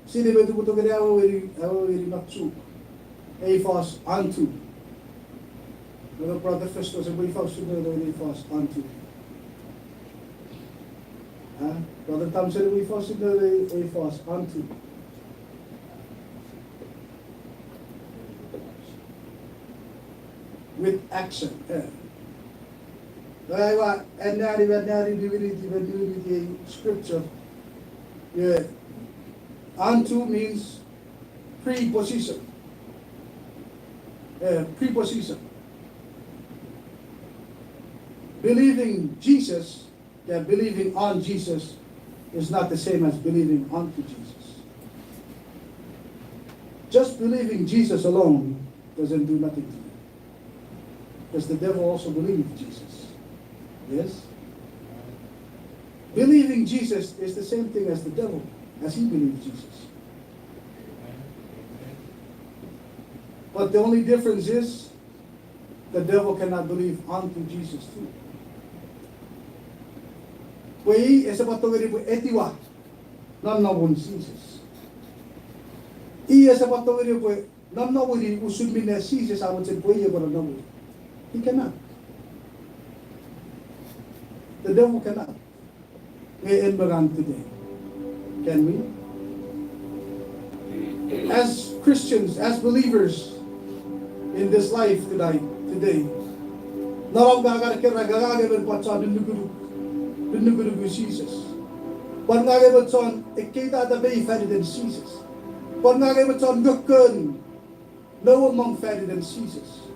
sinei met upwe tongeni aweweni, aweweni non Chuuk. Ei fos unto. Nge Brother Festus, epwe ifa usun noun ei fos unto? Ha? Brother Thompson, epwe ifa usun noun ei fos unto? With action, eh. Nge ua anneani, anneani niwiniti, niwiniti ei scripture. Yeah. Unto means preposition. Eh, preposition. Believing Jesus, yeah, believing on Jesus is not the same as believing onto Jesus. Just believing Jesus alone doesn't do nothing to you. Because the devil also believed Jesus. Yes? Believing Jesus is the same thing as the devil, as he believed Jesus. But the only difference is, the devil cannot believe onto Jesus too. Pwe i ese pwan tongeni pwe etiwa nonnomun Jises. I ese pwan tongeni pwe nonnomuni usun minne Jises a mochen pwe i epwe nonnomuni. He cannot. The devil cannot. Nge en me ngang today, can we? As Christians, as believers in this life tonight, today, nonnom ngang ua kan ekkena ngang emon pwan chon nukunuk, nukunuku Jises. Pwan ngang emon chon ekkeitata mei faniten Jises. Pwan ngang emon chon kokkon nouemong faniten Jises.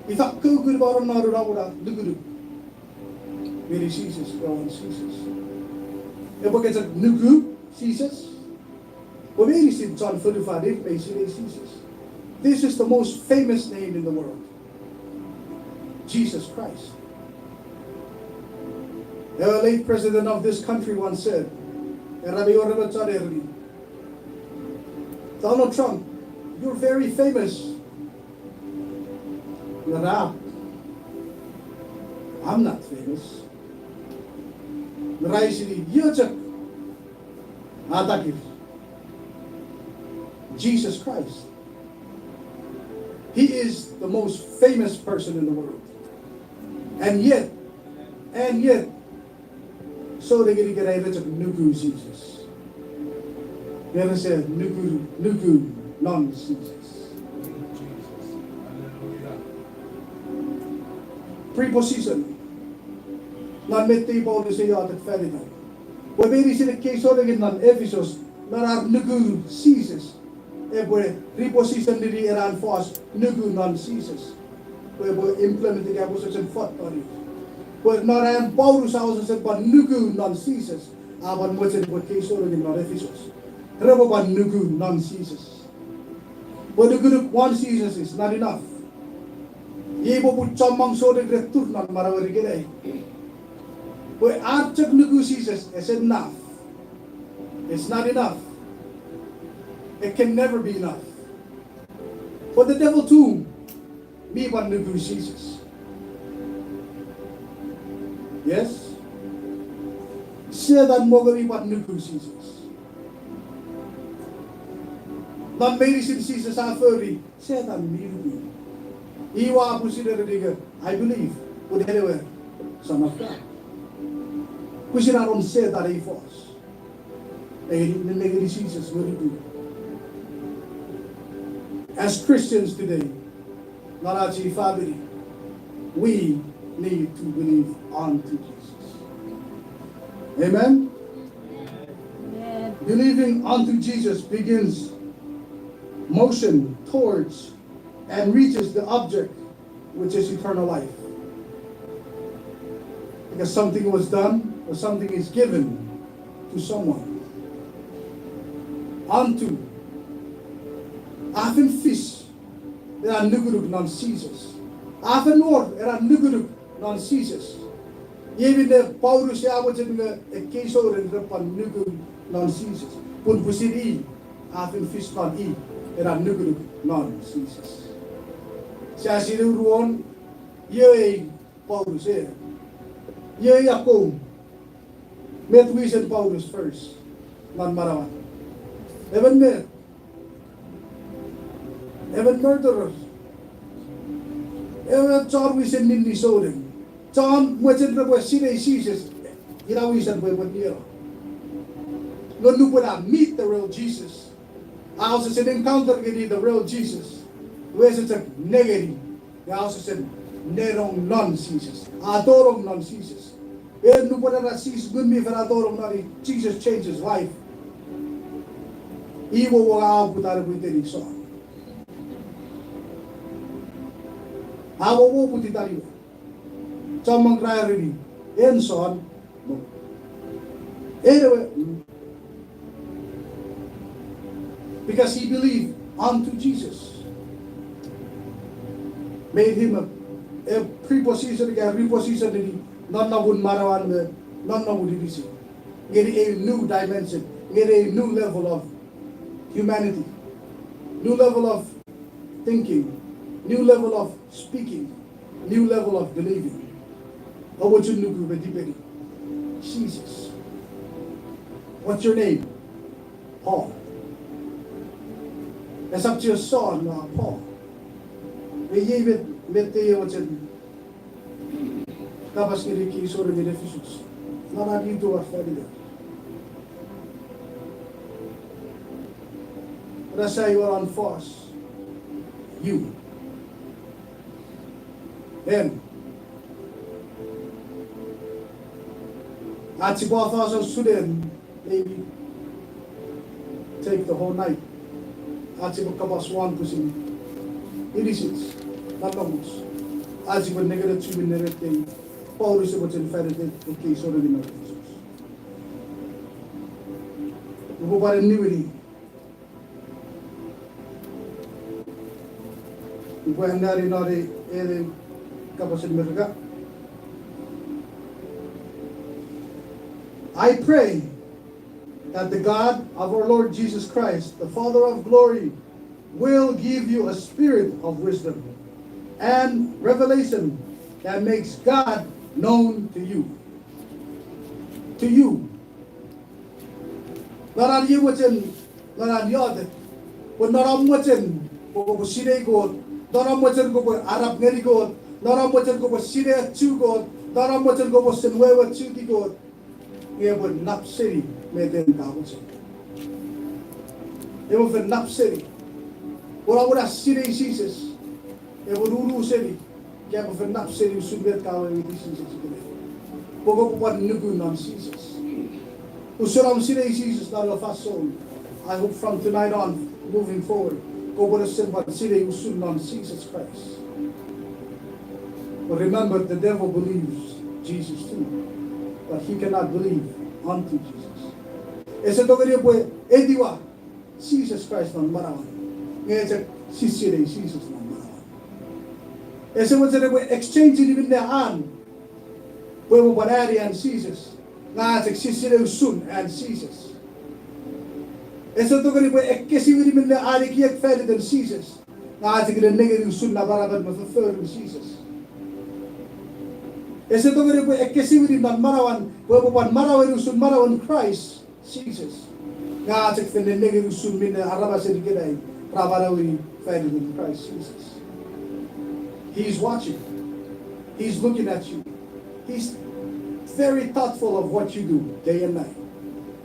Ifa ukukun pwan nonnom ua nukunuk ngeni Jises, Jises. Epwe ke chok nuku Jises, pwe meinisin chon fonufan ir mei sinei Jises. This is the most famous name in the world. Jesus Christ. A late president of this country once said, era mi orema chon ereni, Donald Trump, you're very famous. Nge ra, I'm not famous. Nge ra eisini, io chok a takir? Jesus Christ. He is the most famous person in the world. And yet, and yet, so nengeni ikenai re chok nuku Jises. Nge rese nuku, nuku non Jises. Preposition. Non met ei Paulus e iotek fan itan. Pwe meinisin ekkei souneng non Efisos, non ar nuku Jises, epwe preposition-ini ena fos nuku non Jises. Pwe epwe implement ika epwe sesen fot non i. Pwe non an Paulus a wesewesen pwan nuku non Jises, a pwan mochen pwe ekkei souneng non Efisos repwe pwan nuku non Jises. Pwe nukunuk won Jises is not enough. Iei popun chommong souneng re tur non manauer ikenai. Pwe ar chok nuku Jises is enough. It's not enough. It can never be enough. But the devil too, mi pwan nuku Jises. Yes? Setan mo mi pwan nuku Jises. Non meinisin Jises a fori, Setan mi nuku. I ua pusin ereni, I believe, pun en ewe Son of God. Pwisin anon Setan ei fos. Ei, nennengeni Jises nge nuku. As Christians today, non ach ei famini, we need to believe unto Jesus. Amen? Amen. Believing unto Jesus begins motion towards and reaches the object, which is eternal life. Because something was done or something is given to someone. Unto. A fen fis ena nukunuk non Jises. A fen wor ena nukunuk non Jises. Iei minne Paulus a mochen nge ekkei souneng repwe pwan nuku non Jises. Pun pwisin i, a fen fis non i ena nukunuk non Jises. Sia sinei uruon, iei Paulus e, iei akkom, met wisen Paulus first non manauan? Emon me Emon murderer. Emon chon wisen ninni souneng. Chon mochen repwe sinei Jises. Ina wisen pwe epwe nieno. Nge nupwen a meet the real Jesus, a wesewesen encounter ngeni the real Jesus, wesewesen nengeni, nge a wesewesen nenong non Jises, a tonong non Jises. En nupwen ena Jises, Ngun mi Fel a tonong non i, Jesus changed his life. Iwe a poputa ne pwiteni Son. A poputa iwe. Chommong ra ereni, en Son, no. Anyway, because he believed unto Jesus. Made him a, a preposition, a reposition ngeni nonnomun manauan me nonnomun inisin. Ngeni a new dimension, ngeni a new level of humanity, new level of thinking, new level of speaking, new level of believing. Omochun nuku me tipeni. Jesus. What's your name? Paul. Esap chok Saul, nge Paul. Iei met, met ei mochen kapas ngeni ekkei souneng non Efisus. Non an itu ar famini. Ena sa iwe an fos. You. En. Ach sipwe fos usun en, maybe take the whole night. Ach sipwe kapas won pwisin inisich, nonnomuch. Ach sipwe nengeni chumi nemetem. Paulus e mochen faniten ekkei souneng non Efisus. Upwe pwan niwini. Upwe anneani non ei, ei kapasen Merika. I pray that the God of our Lord Jesus Christ, the Father of glory, will give you a spirit of wisdom and revelation that makes God known to you. To you. Non an iei mochen, non an iotek, pwe non om mochen kopwe sinei Kot, non om mochen kopwe arap ngeni Kot, non om mochen kopwe sinei achu Kot, non om mochen kopwe sen weweiti Kot, nge epwe nap seni met en ka mochen. Epwe fen nap seni. Pwe ina mwo a sinei Jises, epwe nunu seni. Ika epwe fen nap seni usun met ka weweiti Jises ikenai. Pwe kopwe pwan nuku non Jises. Usun om sinei Jises non ewe fansoun. I hope from tonight on, moving forward, kopwe ne sen pwan sinei usun non Jises Kraist. But remember, the devil believes Jesus too, but he cannot believe unto Jesus. Ese tongeni epwe etiwa Jises Kraist non manauan, nge chok si sinei Jises non manauan. Ese mochen epwe exchange-ini minne an, pwe epwe pwan ani an Jises, nge a chok si sinei usun an Jises. Ese tongeni pwe ekkesiwini minne an ekiek fan iten Jises, nge a chok nennengeni usun napanapan me fofforun Jises. Ese tongeni pwe ekkesiwini non manauan pwe epwe pwan manaueni usun manauen Kraist Jises, nge a chok fen nennengeni usun minne aramasen ikenai ra manaueni fan iten Kraist Jises. He is watching. He is looking at you. He is very thoughtful of what you do day and night.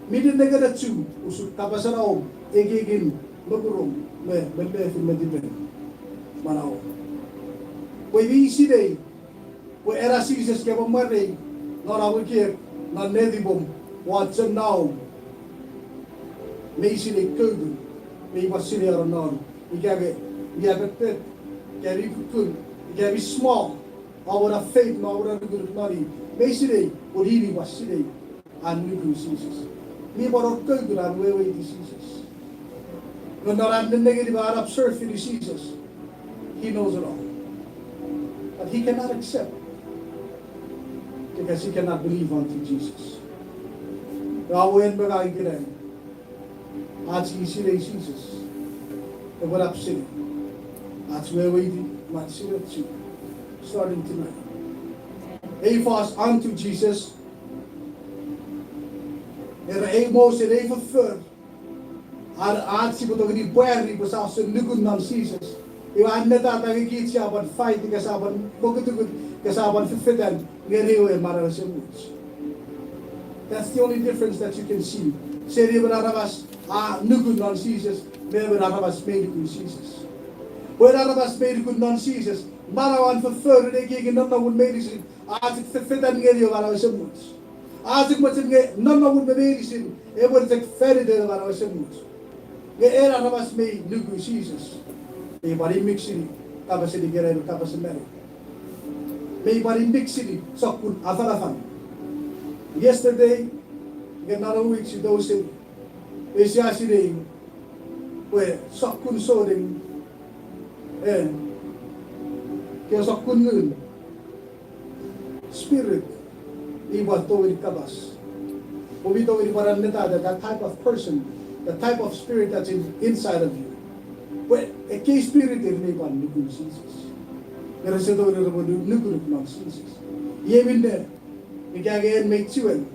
Mi nennengeni usun kapasen om, ekiekin mokurom, me memefin me tipen manauom. Pwe mi sinei pwe ena Jises kopwe mwarei non am ekiek, non netipom, won chonnaom. Mi sinei koukun, mi pwan sinei anon non, ika ke mi apetpet, ika mi kukkun, ika mi small, awena faith me awena nukunuk non i. Mi sinei, pwe i mi pwan sinei an nuku Jises. Mi pwan wor koukun an weweiti Jises. Nge non an nennengeni me an observe-ini Jises, he knows it all. But he cannot accept because he cannot believe unto Jesus. Ra wen me ngang ikenai, ach sinei Jises epwe nap seni ach weweiti me ach sinei Jises, starting tonight. Ei fos unto Jesus, era ei mochen, ei foffor, ar, ach sipwe tongeni pwari pwe sa sen nuku non Jises. Iwe a neta tangekich sia pwan fight ika sa pwan mokutukut ika sa pwan fefetan ngeni ewe manau esemuch. That's the only difference that you can see. Seni emon aramas a nuku non Jises me emon aramas mi nuku Jises. Pwe emon aramas mi nuku non Jises, manauan, fofforun, ekiekin, nonnomun meinisin a chok fefetan ngeni ewe manau esemuch. A chok mochen nge nonnomun me meinisin epwe chok fan iten ewe manau esemuch. Nge en aramas mi nuku Jises, mi pwan imwiksini kapasen ikenai me kapasen manau. Mi pwan imwiksini sokkun afanafan. Yesterday, nge non ewe wik sise, sia sinei pwe sokkun souneng, e, ke sokkun ngun, spirit mi pwan tongeni kapas. Pwe mi tongeni pwan annetata that type of person, the type of spirit that's in, inside of you. Pwe ekkei spirit ir mi pwan nuku Jises. Nge rese tongeni repwe nu-, nukunuk non Jises. Iei minne, ika nge en mi chiwen,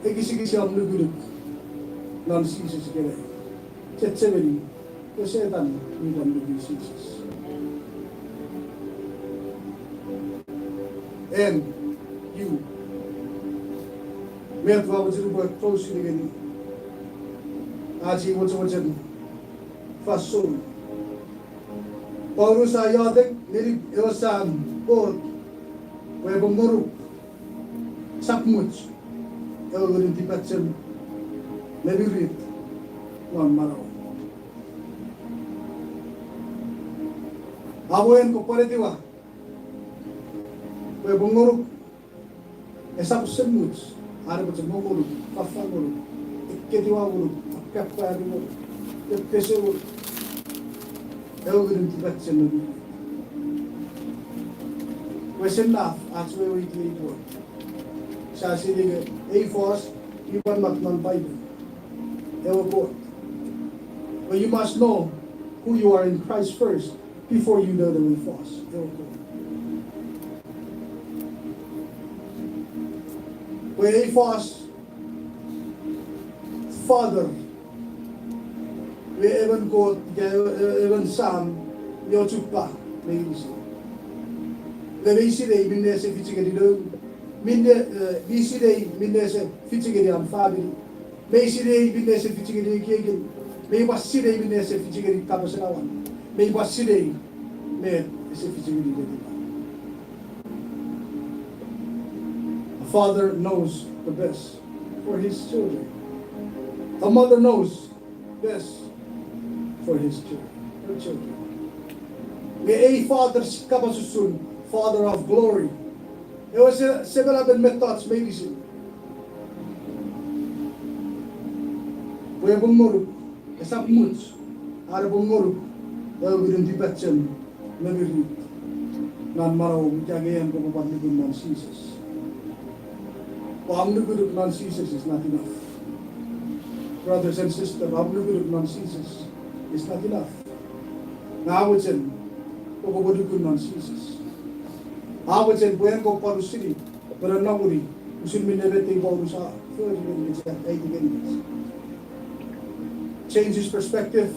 ekisikisi om nukunuk non Jises ikenai. Chechemeni pwe Setan mi pwan nuku Jises. En, you. Met ua mochen upwe close-ini ngeni ach ei mochomochen fansoun. Paulus a iotek ngeni ewe Sam Kot pwe epwe ngonuk sapmuch ewe ngunun tipachem me mirit non manauom. Awen kopwe etiwa pwe epwe ngonuk esap esemuch, are pwe chok mo ngonuk, fafang ngonuk, ekketiwa ngonuk, akkapwari ngonuk, epese ngonuk ewe ngunun tipachem me mirit. Pwe ese naf ach weweiti ei Kot. Sia sinei ei fos mi pwan mak non Paipen, ewe Kot. But you must know who you are in Christ first before you know the way fos, ewe Kot. Pwe ei fos, Father, we emon Kot, ika e-, e-, emon Sam mi ochupa meinisin. Nge mi sinei minne ese fich ngeni noun, minne, e, mi sinei minne ese fich ngeni an famini. Mei sinei minne ese fich ngeni ekiekin. Mei pwan sinei minne ese fich ngeni kapasen awan. Mei pwan sinei met ese fich ngeni netipan. A father knows the best for his children. A mother knows best for his children, her children. Nge ei father si kapas usun, Father of glory. Ewe se, semenapen mettoch meinisin. Pwe epwe ngonuk, esap much, are epwe ngonuk ewe ngunun tipachem me mirit non manauom, ika nge en kopwe pwan nukun non Jises. Pwe om nukunuk non Jises is not enough. Brothers and sisters, om nukunuk non Jises is not enough. Nge a mochen pwe kopwe nuku non Jises. A mochen pwe en kopwe pwan usini, pwe nonnomuni, usun minne met ei Paulus a fori ngenikich, aiti ngenikich. Change his perspective.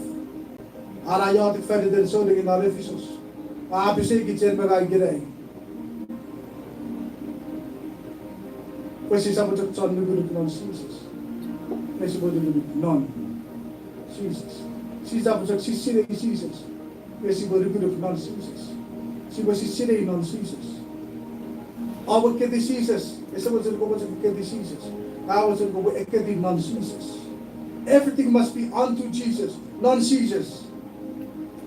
An a iotek faniten souneng non Efisos. A pesei kich en me ngang ikenai. Pwe sisap chok chon nukunuk non Jises. Nge sipwe nukunuk non Jises. Sisap chok sinei Jises. Nge sipwe nukunuk non Jises. Sipwe sinei non Jises. Om ekketi Jises, ese mochen kopwe chok ekketi Jises. A mochen kopwe ekketi non Jises. Everything must be unto Jesus, non Jises.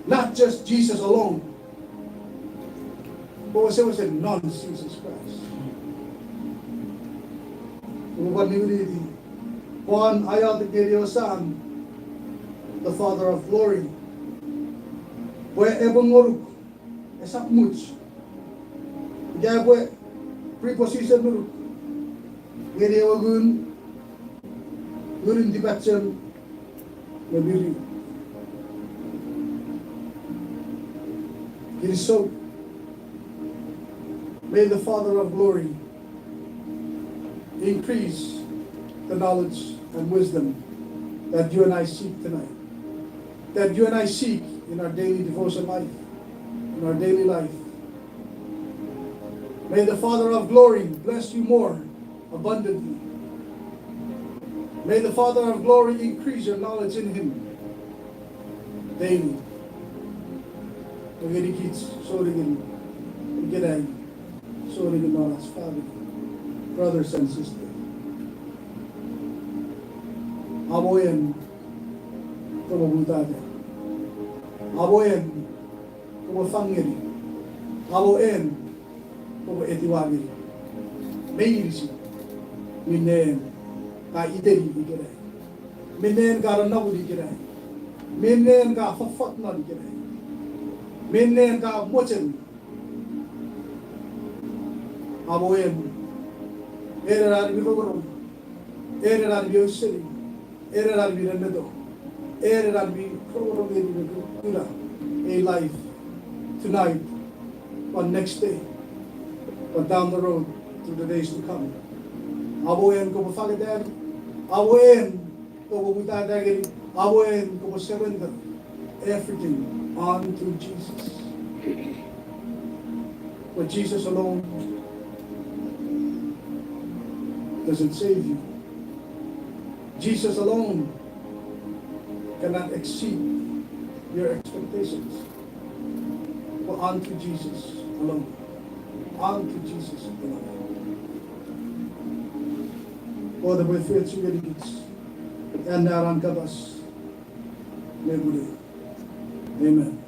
Not just Jesus alone. Pwe wesewesen non Jesus Christ. Upwe pwan niwiniti, pwan a iotek ngeni ewe Sam, the Father of glory, pwe epwe ngonuk, esap much, ika epwe preposition ngonuk ngeni ewe ngun, ngunun tipachem me mirit. It is so. May the Father of glory increase the knowledge and wisdom that you and I seek tonight, that you and I seek in our daily devotion life, in our daily life. May the Father of glory bless you more abundantly. May the Father of glory increase your knowledge in Him daily. Ngenikich souneng ikenai, souneng non ach family, brothers and sisters. Amo en kopwe mutata. Amo en kopwe fang ngeni. Amo en kopwe etiwa ngeni meinisin minne en ka iteni ikenai, minne en ka nonnomuni ikenai, minne en ka fofot non ikenai, minne en ka mochen. Amo en, en ena mi rongorong, en ena mi ausening, en ena mi nenneto, en ena mi rongorong ngeni me kuna a life tonight, but next day, but down the road to the days to come. Amo en kopwe fangeta, amo en kopwe mutata ngeni, amo en kopwe surrender everything unto Jesus. For Jesus alone doesn't save you. Jesus alone cannot exceed your expectations. But unto Jesus alone. Unto Jesus alone. Kot epwe efeiochu ngenikich an ena kapas me moni. Amen.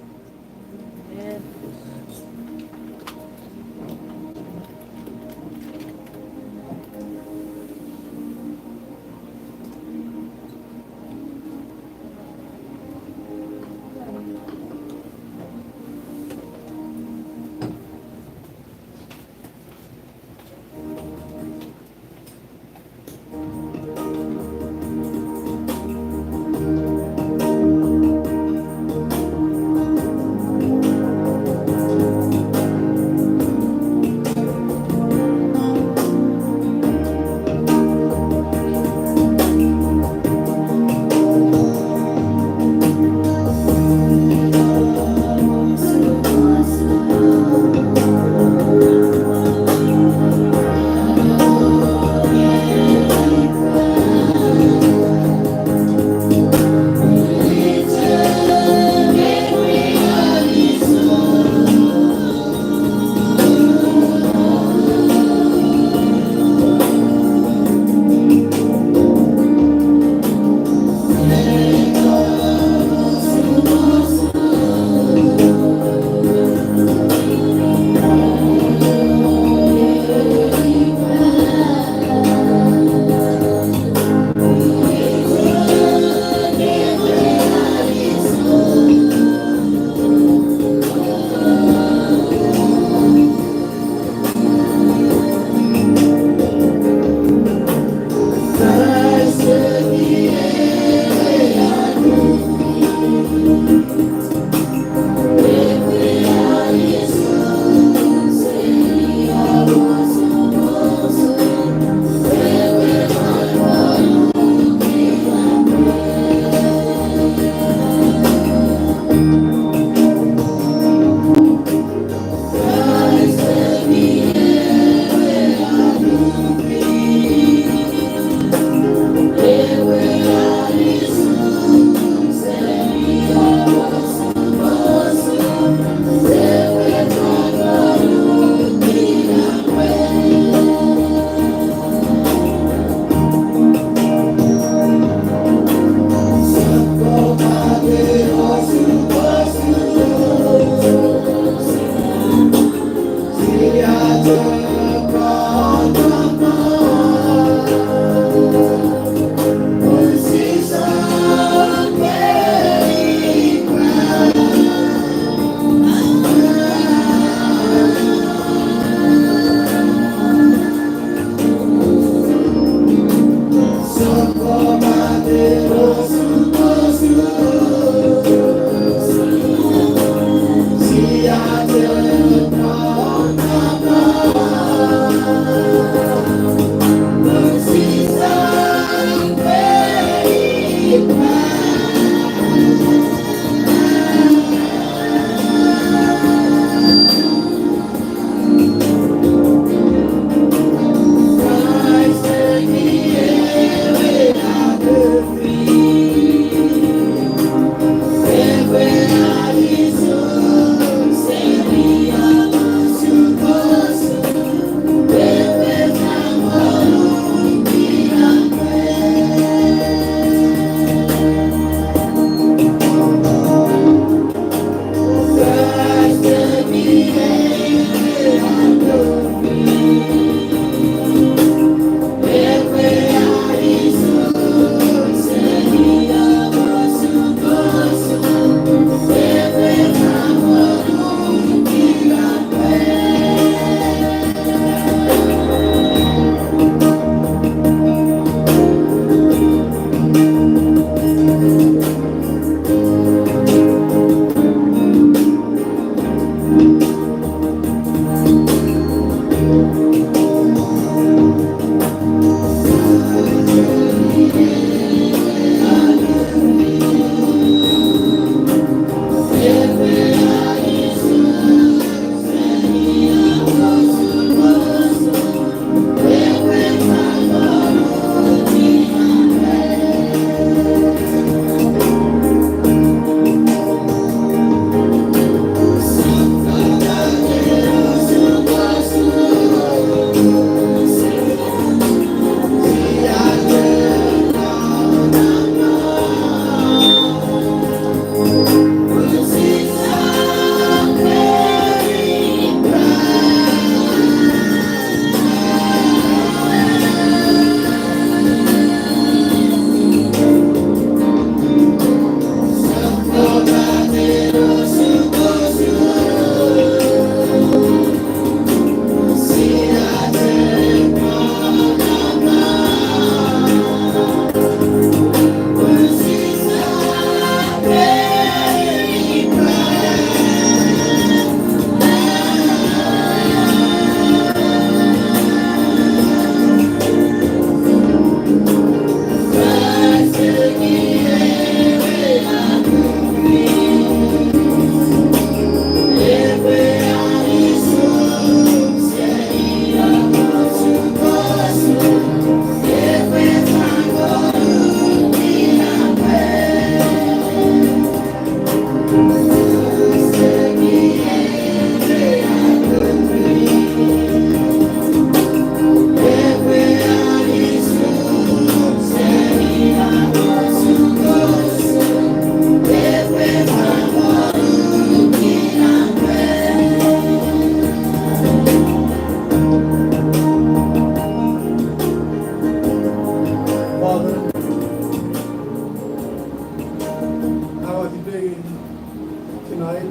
tonight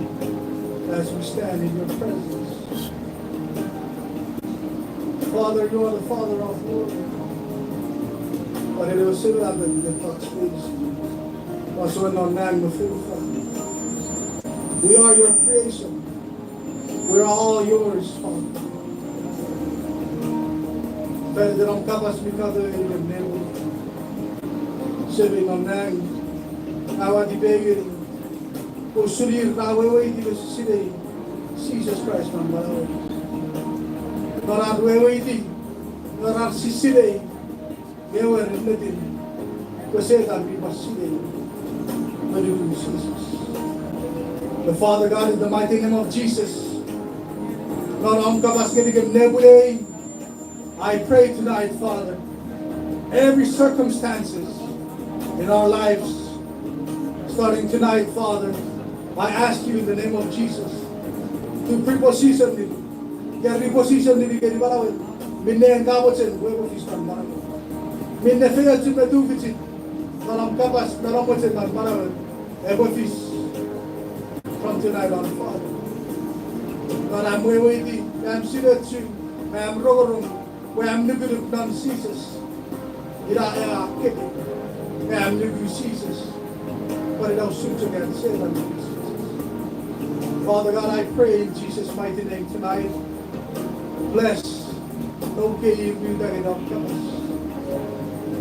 as we stand in your presence. Father, you are the Father of glory. Pwan ren ewe Semach, pwan ren ewe Touch Spirit, pwan soen non nang me fonufan. We are your creation. We are all yours, Father. Fan iten om kapas mi kato ngeni kem nemu. Semei non nang, aua tipeu ngeni usun ir ra weweiti me sisinei Jises Kraist non manauer. Non ar weweiti, non ar sisinei, nge ewe ennetin, pwe Setan mi pwan sinei me nuku Jises. But Father God, in the mighty name of Jesus, non om kapas ngenikem nepwinei, I pray tonight, Father, every circumstances in our lives, starting tonight, Father, I ask you in the name of Jesus to preposition me, ke reposition me ngeni manauei, minne en ka mochen pwe epwe fis non manauei. Minne feiochun me tufichin non om kapas, non om mochen non manauei, epwe fis from tonight on, Father. Non am weweiti, am sineochu, am rongorong, pwe am nukunuk non Jises. Ina ea kemi, am nuku Jises. Pwan ina usun chok an Setan nuku Jises. Father God, I pray in Jesus' mighty name tonight. Bless. Noum kei mi uta ngeni om kapas.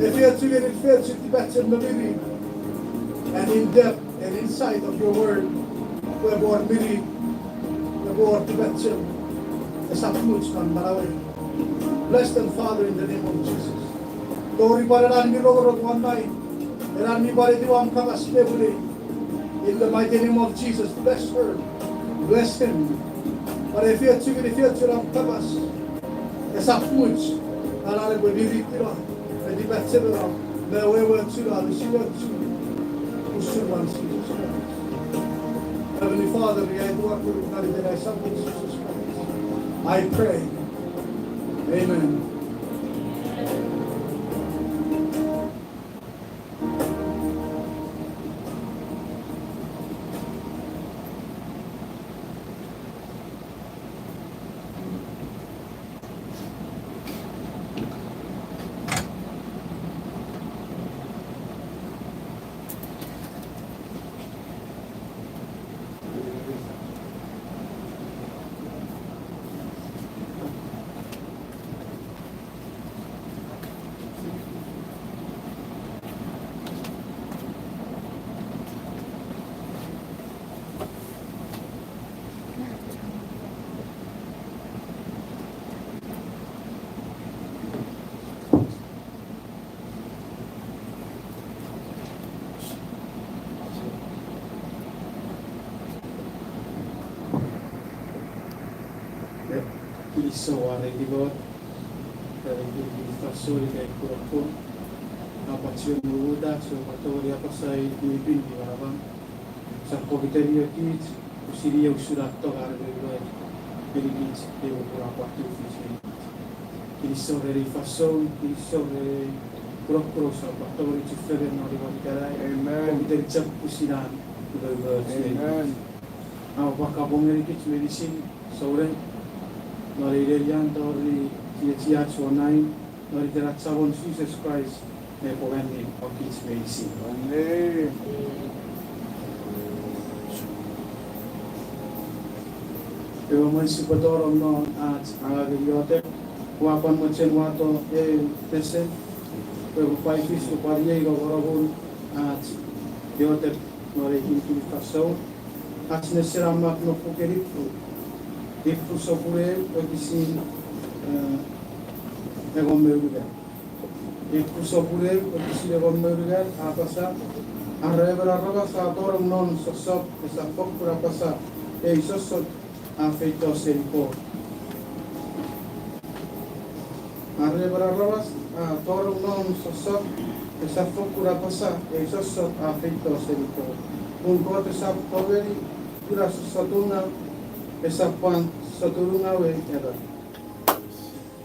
Efeiochu ngeni, efeiochu tipachem me miri. And in depth and insight of your word, pwe epwe wor miri, epwe wor tipachem, esap much non manauei. Bless them, Father, in the name of Jesus. Tori pwan ena mi rongorong won nai, ena mi pwan etiwa om kapas nepwinei. In the mighty name of Jesus, bless her. Bless him. Pwan efeiochu ngeni, efeiochu ngeni om kapas. Esap much, ena epwe miritino, me tipachem ena, me weweochuno, me sineochuno, usun an Jises Kraist. Heavenly Father, I pray, I pray. Amen. Kinisou wareiti Kot, ren ei kinikin fansoun ika ei kunokun. Apachiwen mumuta, sipwe tongeni apasa ei mi pin mi manaman. Sap pokiten iekich, pwisin iei usun an tong an we, ngenikich, ei popun a pwan tufich ngenikich. Kinisou ren ei fansoun, kinisou ren ei kunokun, sap pwan tongeni chufengen non imwen ikenai. Amen. Pokiten chok pwisin an we, ngenikich. Amen. Aua pwan kapong ngenikich meinisin, souneng, non ei nenian tori chiechiach won nang, non iten ach Samon Jises Kraist, me pwan annim kich meinisin. Amen. Ewe mwen sipwe tonong non ach angangen iotek, ua pwan mochen wato eu pesen, pwe epwe pwan fis pwan iei nongonongun ach iotek non ei kinikin fansoun. Ach nesen a mak non puken Ipru, Ipru sopun eu wokisin, eh, engon me unungat. Ipru sopun eu wokisin engon me unungat a apasa, are emon aramas a tonong non sossot esap fokkun apasa, ei sossot a feito seni Kot. Are emon aramas a tonong non sossot esap fokkun apasa, ei sossot a feito seni Kot. Pun Kot esap tongeni kuna sossotungaw, esap pwan sossotungaw ei emon.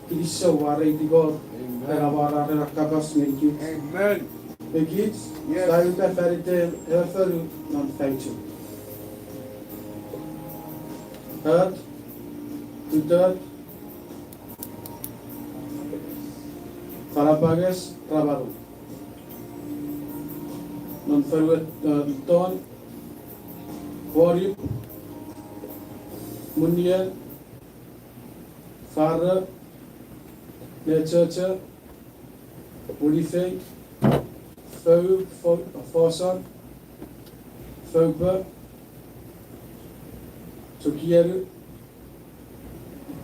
Kinisou wareiti Kot, ren amwarar ena kapas ngenikich. Ekich, sia uta fan iten ewe fonu non fansoun. At, tutat, fanapanges, ramanu. Non fanuet, eh, ton, wonip, munien, faro, nechocho, unifei, fou, fo-, foson, foupa, chukienu,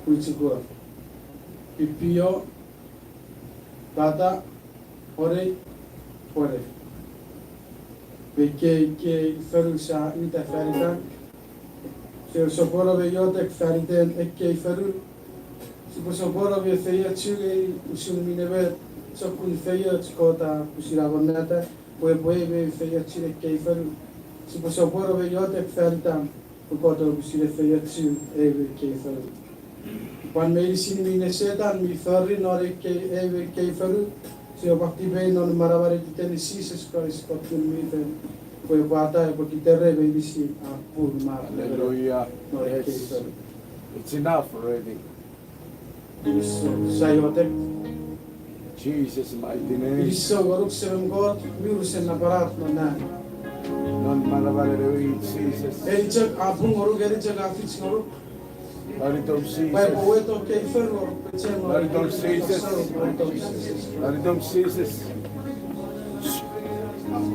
wichukua, pipio, pata, orei, orei. Me kei, kei fonu sa uta fan itan. Sipwe sopweno me iotek fan iten ekkei fonu. Sipwe sopweno me feiochu ei usun minne met sokkun feioch Kot a pwisin amonnata, pwe epwe me feiochun ekkei fonu. Sipwe sopweno me iotek fan itan, pwe Kot epwe pwisin feiochu ei me ekkei fonu. Pwan meinisin minne Setan mi fori non ekkei, ei me ekkei fonu, sipwe pwan tipei non manamanen iten Jises Kraist, Kot Ngun mi Fel, pwe epwe atai, epwe kitere meinisin ar pung me ar Hallelujah. Non ekkei fonu. It's enough already. Kinisou, sa iotek. Jesus' mighty name. Kinisou ngonuk Semem Kot, mi unusen napanap non nang. Non manamanen ewe Jises. Eni chok a pung ngonuk, eni chok a fich ngonuk. Nonitom Jises. Pwe epwe weto ekkei fonu, pwe chen nonitom Jises. Nonitom Jises. Nonitom Jises.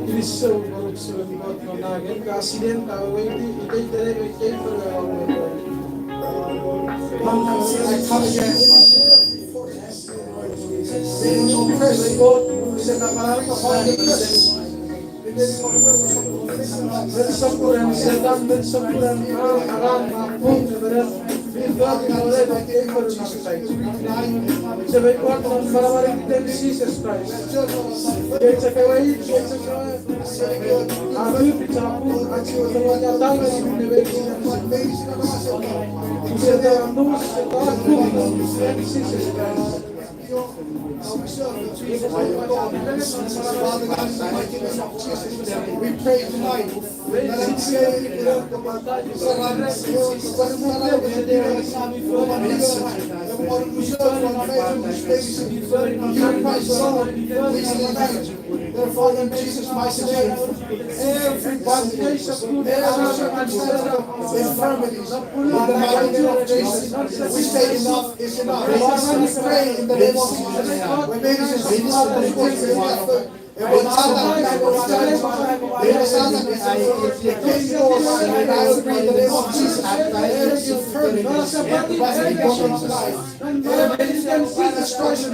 Kinisou ngonuk Semem Kot non nang, eni ka sinei, ka weweiti, iteiten ei me ekkei fonu. Jesus Christ. We pray tonight. Therefore, in Jesus' mighty name, every bondage, every circumstance of infirmities, in the mighty name of Jesus, we say enough is enough. We pray in the name of Jesus. Where there is a sickness, and we Father, we pray in the name of Jesus. Every infirmity, every destruction,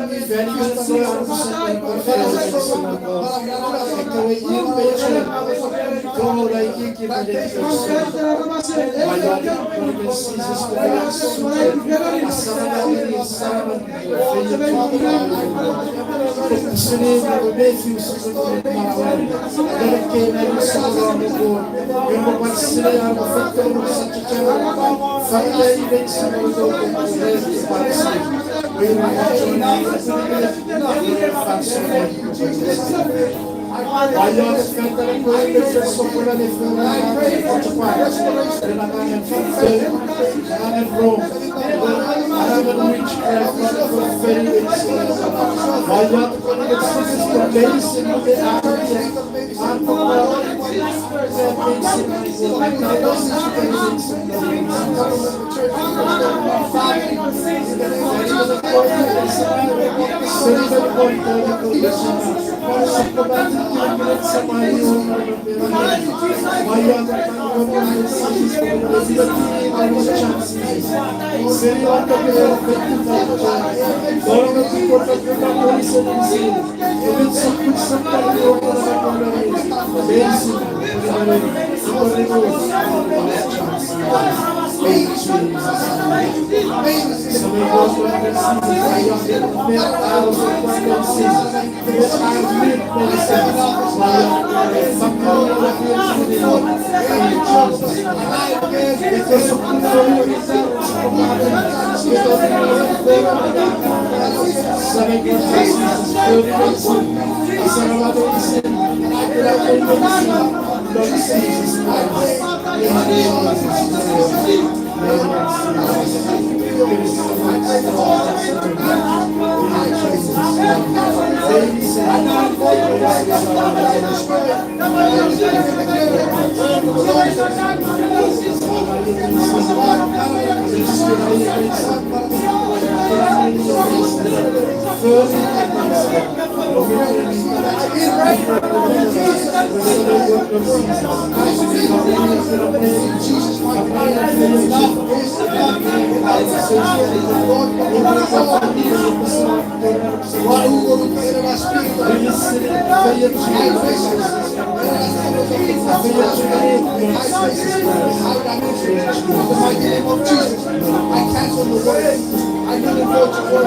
In the mighty name of Jesus, I cancel the word. I nullify the word.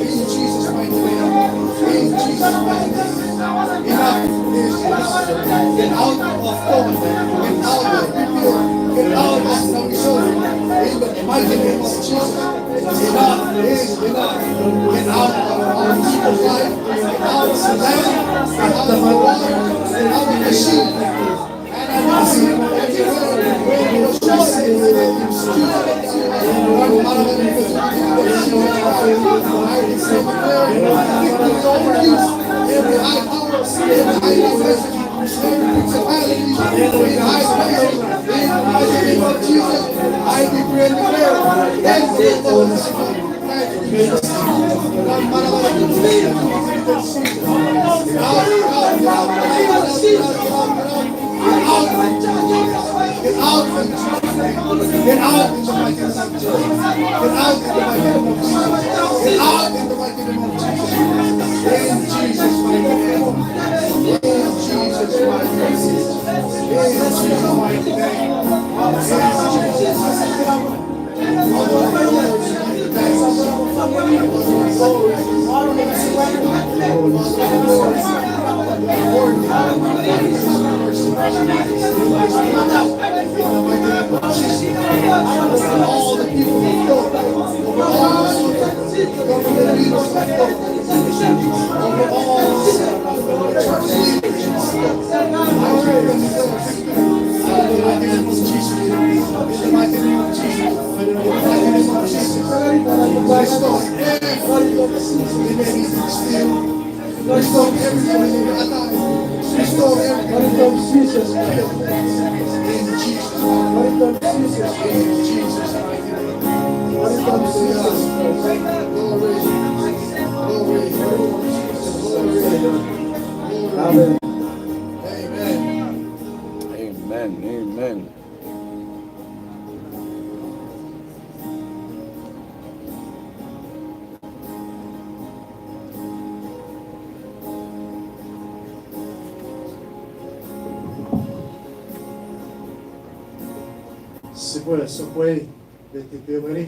In Jesus' mighty name. In Jesus' mighty name. Enough is enough. Get out of God. Get out of people. Get out of the result. In the mighty name of Jesus. Enough is enough. Get out of our people's life. Get out of the land. Get out of the water. Get out of the sea. I decree and declare, get out, get out, get out, get out in the mighty name of Jesus. Get out in the mighty name of Jesus. Get out in the mighty name of Jesus. In Jesus' mighty name. In Jesus' mighty name. In Jesus' mighty name. In Jesus' mighty name. In the mighty name of Jesus. In the mighty name of Jesus. In the mighty name of Jesus. Restore everything in your life. Restore everything. In Jesus' name. In Jesus' name. In Jesus' mighty name. Glory. Glory. Glory. Amen. Amen. Amen. Sipwe, sipwe, me tipemeni,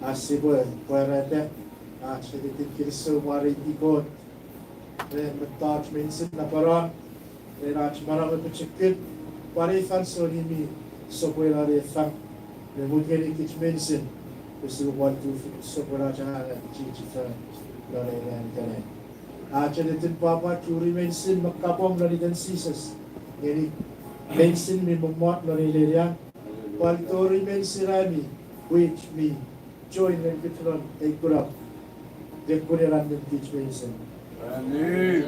a sipwe pwarata ach ennetin kinisou mwareiti Kot ren mettoch meinisin napanapan, ren ach manau me pochokun, pwan ei fansoun mi sopweno ne fang, me mut ngeni kich meinisin, pwe sipwe pwan tufich sopweno ach angang me chiechi fan non ei ran ikenai. Ach ennetin pwapwa churi meinisin me kapong non iten Jises, ngeni meinisin mi mommot non ei nenian, pwan tori meinisin ami pwich mi join ngenikich non ei kunok, ne kunen an ngenikich meinisin. Amen.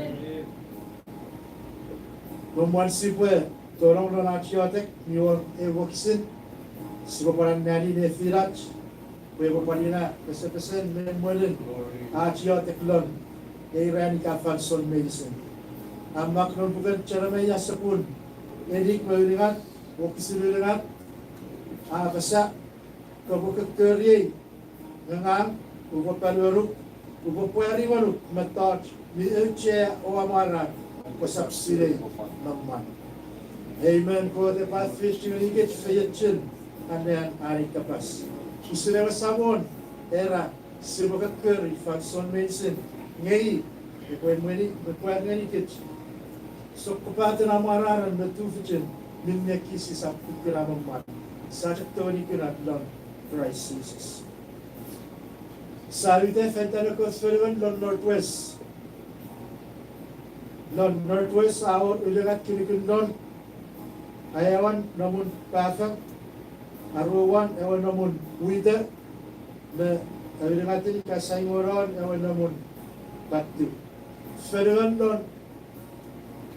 Mwen sipwe tonong non ach iotek, mi wor ew wokisin sipwe pwan anneani nefinach, pwe epwe pwan ina pesepesen me emwenin ach iotek non ei ran ika fansoun meinisin. A mak non puken Jeremaia sopun inik me unungat, wokisin unungat, a apasa, kopwe kokkoriei, nge ngang upwe paluonuk, upwe pwari ngonuk mettoch mi auchea o amwarar, kosap sinei me mwan. Amen. Kot epwe fis ngenikich feiochun annean an ei kapas. Usun ewe Samon era, sipwe kokkori fansoun meinisin, nge i epwe emweni me pwar ngenikich sokkopaten amwararen me tufichin, minne kich sisap kukkuna me mwan, sia chok tongeni kuna lon Kraist Jises. Sia uta fan itan ekkoch fonuan lon Northwest. Lon Northwest a wor ulungat kinikinin non, aewin nomun Pafang, aruan ewe nomun Wheeler, me aulungatin ika saingonon ewe nomun Patu. Fonuan lon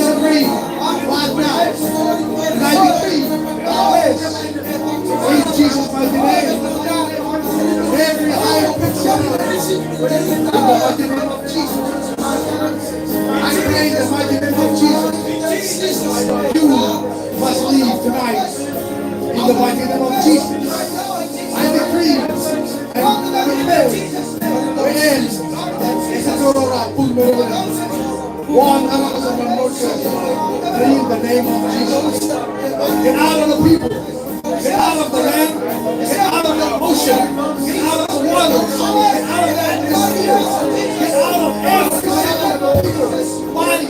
decree right now, and I decree, in Jesus' mighty name, every high picture, in the mighty name of Jesus, I pray in the mighty name of Jesus, you must leave tonight. In the mighty name of Jesus, I decree and declare the end. Ese torora pun me. One out of the motion. In the name of Jesus. Get out of the people. Get out of the land. Get out of the ocean. Get out of the Get out of that. Get out of every single body.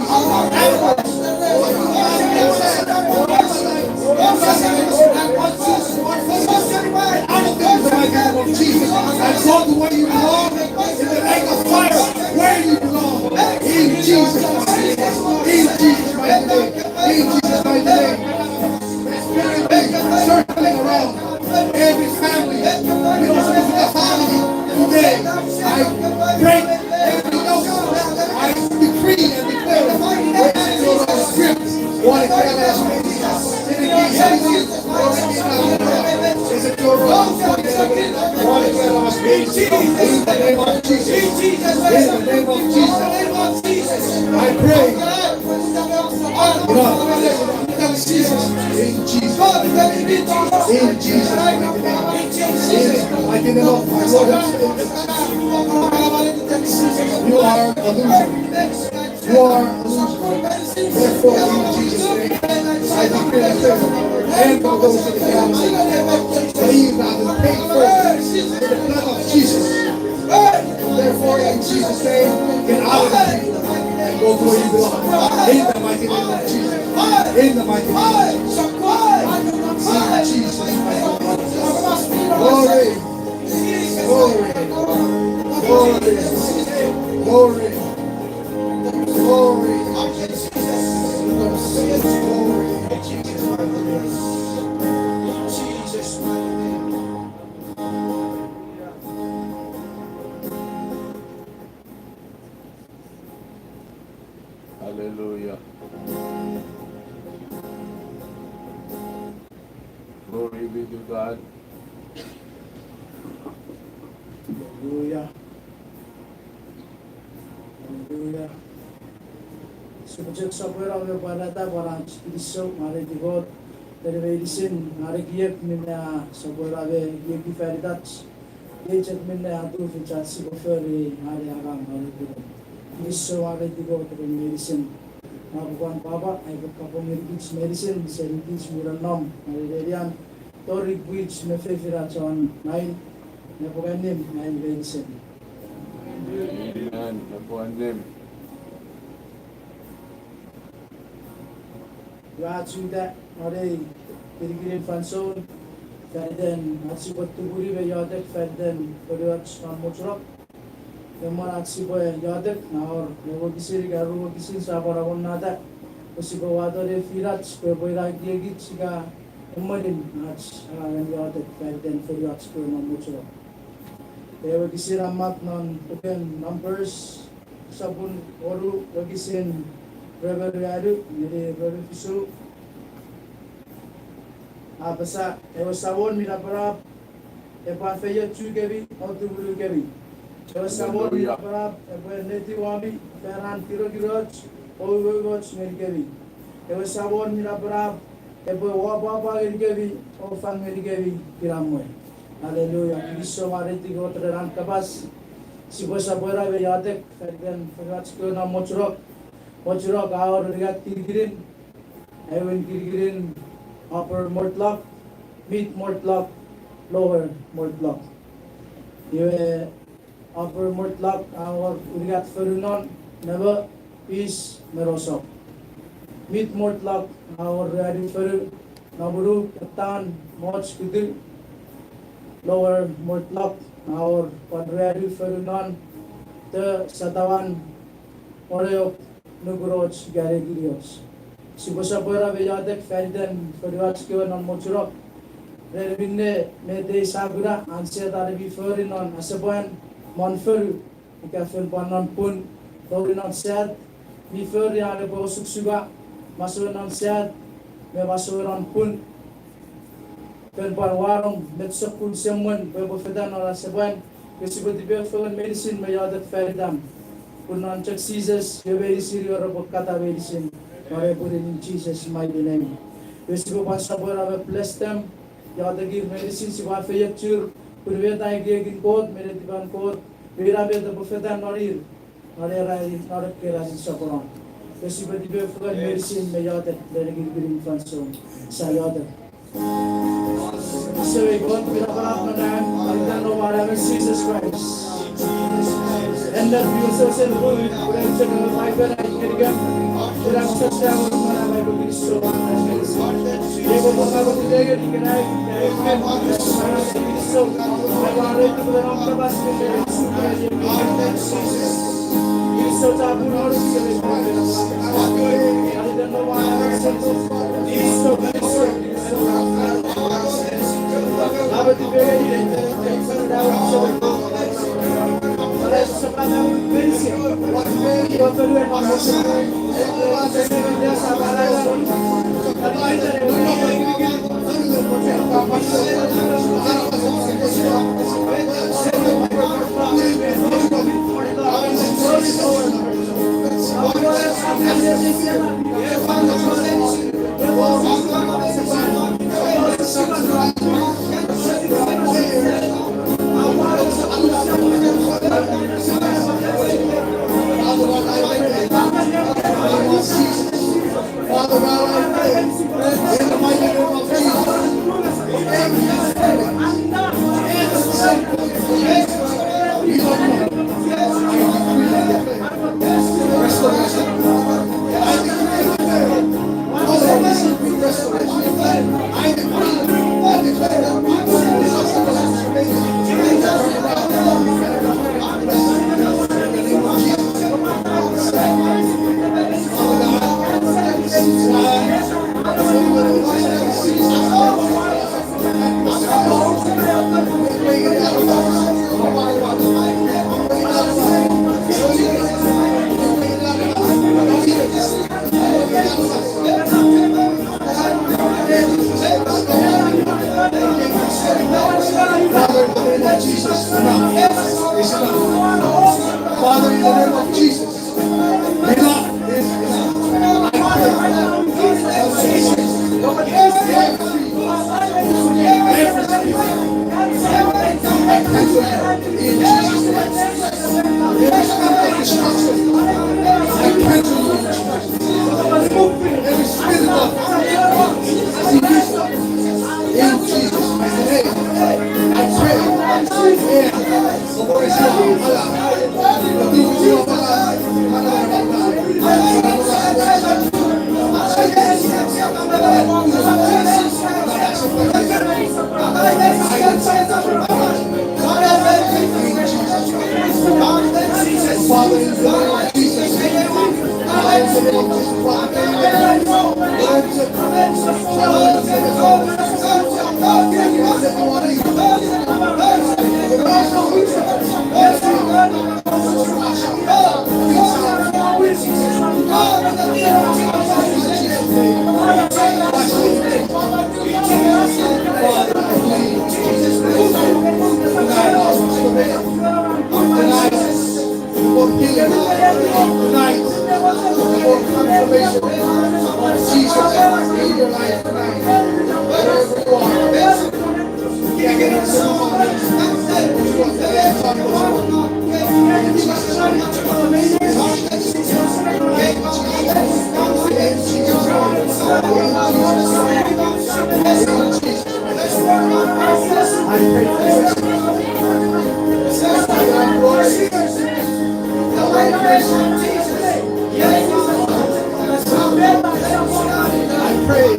Out of things, in the mighty name of Jesus. I draw to where you belong. In the lake of fire, where you belong. In Jesus' mighty name. In Jesus' mighty name. In Jesus' mighty name. Spirit be circling around every family. We don't speak the family today. I break every yoke. I decree and declare it. What it is. Is it your wrong? In the name of Jesus. In the name of Jesus. I pray. In Jesus' name. In Jesus' mighty name. In the mighty name of my Lord and Savior. You are a loser. You are a loser. Therefore, in Jesus' name, I decree and declare, and for those in the family, that you have been paid for with the blood of Jesus. Therefore, in Jesus' name, get out of here and go to where you belong. In the mighty name of Jesus. In the mighty name of Jesus. In Jesus' mighty name. Glory. Glory. Glory. Glory. Glory. Glory. Hallelujah. Glory be to God. Hallelujah. Hallelujah. Sipwe chok sopweno me pwarata pwan ach kinisou mwareiti Kot ren meinisin mwarekiek minne a sopweno me ekieki fan itach. Iei chok minne a tufich ach sipwe fori ngeni angang non ei pwinin. Kinisou mwareiti Kot ren meinisin. Nge pwan pwapwa ai upwe kapong ngenikich meinisin seni kich mi nonnom non ei nenian, tori pwich me fefinach chon nain, ne pwan annim nain meinisin. Amen. Ne pwan annim. Iwe ach uta non ei kinikinin fansoun, fan iten ach sipwe tupuni me iotek fan iten fonuach non mochunok. Emon ach sipwe iotek, nge a wor ew wokisin ika ru wokisin sia pwan amonnata pwe sipwe wato nefinach pwe epwe ina ekiekich ika emwenin ach angangen iotek fan iten fonuach kewe non mochunok. Ewe wokisin a mak non puken Numbers, sopun wonu, wokisin rue me ruanu ngeni rue me fisu. A apasa, ewe Samon mi napanap epwe afeiochu kemi o tumunu kemi. Ewe Samon mi napanap epwe netiwemi fan an kirokiroch o umoumoch ngenikemi. Ewe Samon mi napanap epwe wapwapwa ngenikemi o fang ngenikemi kinamwe. Hallelujah. Kinisou mwareiti Kot ren an kapas. Sipwe sopweno me iotek fan iten fonuach kewe non mochunok. Mochunok a wor unungat kinikinin. Aewin kinikinin Upper Mortlock, Mid Mortlock, Lower Mortlock. Iwe Upper Mortlock a wor unungat fonu non, Nemo, Pis me Rosop. Mid Mortlock a wor ruanu fonu, Namunu, Ketan, Moch, Kutu. Lower Mortlock a wor pwan ruanu fonu non, Te, Satawan, Oreok, Nukunoch ika Nekinioch. Sipwe sopweno me iotek fan iten fonuach kewe non mochunok. Ren minne met ei sa kuna an Setan mi fori non asepwan, mon fonu, ika fen pwan non pun, tori non sat, mi fori an epwe osuksuka masouen non sat me masouen non pun. Fen pwan wanong met sokkun semwen pwe epwe fetan non asepwan. Iwe sipwe tipeeu fengen meinisin me iotek fan itan, pun non chok Jises iwe meinisin iwe repwe kata meinisin, non ei pwinin, in Jesus' mighty name. Iwe sipwe pwan sopweno me bless them, iotekir meinisin, sipwe afeiochur, pun met ekiekin Kot me netipan Kot, me ina met epwe fetan non ir non ei ranin, non ekkei ranin soponon. Iwe sipwe tipeeu fengen meinisin me iotek ren ei kinikinin fansoun. Sia iotek. Ise we Kot mi napanap non nang, anitan non manauen Jesus Christ. Ennet mi wesewesen pun, pun en chok ewe Paipen a ikenikem, pun a chok sa won manau me kinisou. Epwe pwan ako titengeni ikenai, kinisou, me pwan reti pun om kapas me kinisou, kinisou chapur nonuk seni Paipen. Anitan non manauen Jesus. Kinisou, kinisou. Father God, I pray in the mighty name of Jesus. Every spirit, every spirit, we don't know. I decree and declare restoration. I decree and declare all of this will be restoration. I decree and declare that we will be restoration. Father, in the name of Jesus, enough. Father, in the name of Jesus, enough is enough. I pray. Every, every spirit, I cancel you in Jesus' name. Every spirit of destruction, I cancel you in Jesus' name. Every spirit of division, in Jesus' mighty name, I pray. Amen. Father, in the name of Jesus, Father, in the name of Jesus, Father, in the name of Jesus, Father, in the name of Jesus, Father, in the name of Jesus, Tonight, we want confirmation of Jesus in your life tonight. Wherever you are. I pray for this. I pray.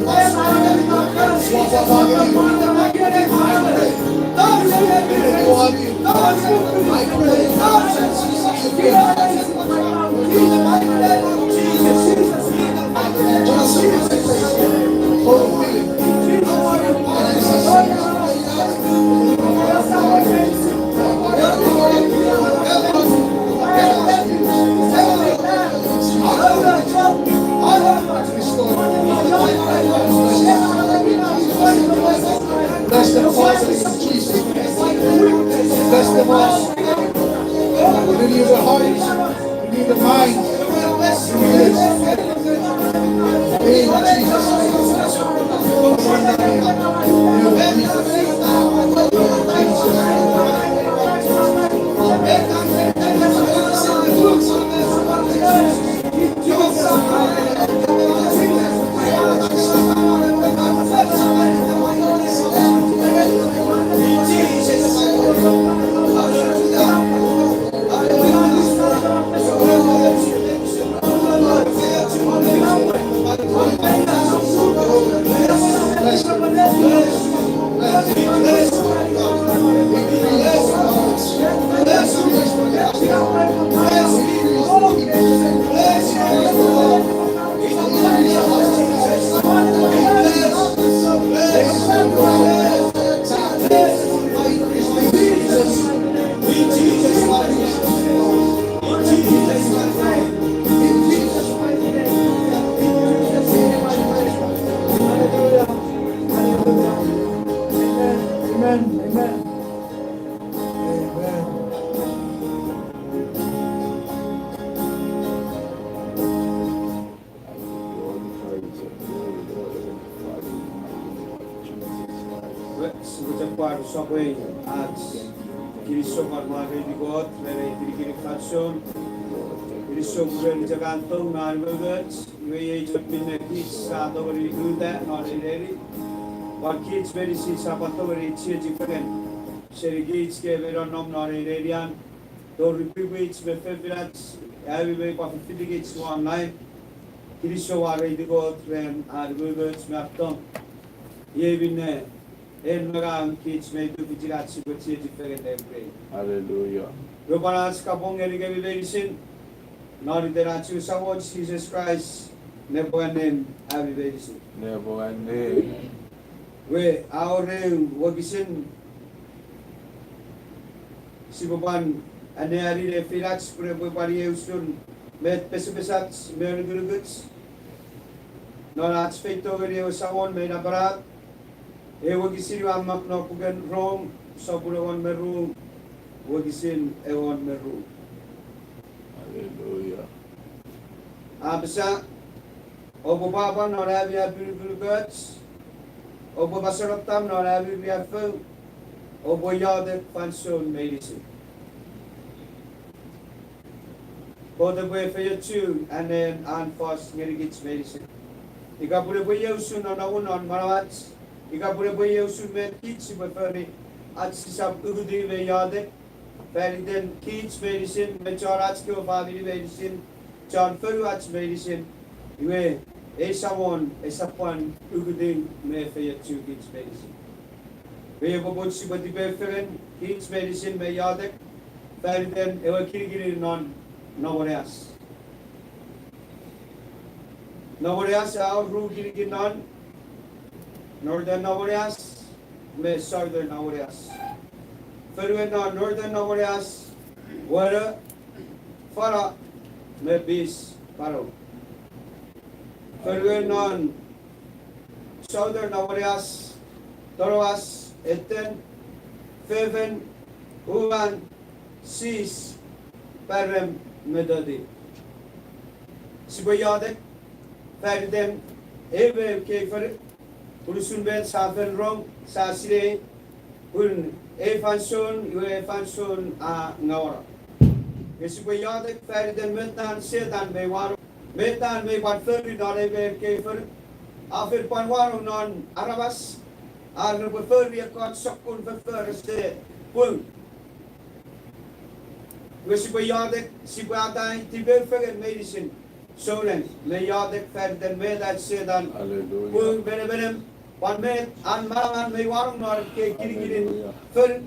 I pray. Bless them, Father, in Jesus' name. Bless them all. Renew their hearts. Sipwe chok pwan sopwei ach kinisou pwan mwareiti Kot ren ei kinikinin fansoun. Kinisou ren chok an tong me an umoumoch, iwe iei chok minne kich sia tongeni uta non ei neni. Pwan kich meinisin sia pwan tongeni chiechi fengen seni kich kei mei nonnom non ei nenian. Tori pwipwich me fefinach, ami mei pwan fifitikich online. Kinisou mwareiti Kot ren an umoumoch me an tong. Iei minne en me ngang kich mei tufichin ach sipwe chiechi fengen nepwinei. Hallelujah. Iwe pwan ach kapong ngenikemi meinisin non iten ach Samon Jises Kraist, nepwinei ami meinisin. Nepwinei. Iwe, a wor eu wokisin sipwe pwan anneani nefinach pwe epwe pwan iei usun met pesepesach me nukunukuch non ach feito ngeni ewe Samon mei napanap. Ewe wokisin iwe a mak non puken Rom, sopun engon me ru, wokisin engon me ru. Hallelujah. A apasa, oupwe pwapwa non ami apinukunukoch, oupwe pasonottam non ami riaffou, oupwe iotek fansoun meinisin. Kot epwe efeiochu anen an fos ngenikich meinisin. Ika pun epwe iei usun nonnomun non manauach, ika pun epwe iei usun met kich sipwe fori, ach sisap ukutiw me iotek fan iten kich meinisin me chon ach kewe famini meinisin, chon fonuach meinisin. Iwe, ei Samon esap pwan ukutiw me efeiochu kich meinisin. Iwe, epwe pun sipwe tipeeu fengen kich meinisin me iotek fan iten ewe kinikinin non Nomoneas. Nomoneas a wor ru kinikin non, Northern Nomoneas me Southern Nomoneas. Fonuen non Northern Nomoneas, Weno, Fano, me Peace, Palau. Fonuen non Southern Nomoneas, Tonoas, Eten, Fefin, Uan, Sis, Parem, me Toti. Sipwe iotek fan iten ei me ekkei fonu, pun usun met sa fen rong, sa sinei pun ei fansoun iwe fansoun a ngawono. Nge sipwe iotek fan iten met an Setan mei wanong, met an mei pwan fori non ei me ekkei fonu, a fen pwan wanong non aramas, ar repwe fori ekkoch sokkun foffor ese pung. Iwe sipwe iotek, sipwe atai tipeeu fengen meinisin souneng me iotek fan iten met an Setan pung menemenem, pwan met an manaman mei wanong non ekkei kinikinin fonu.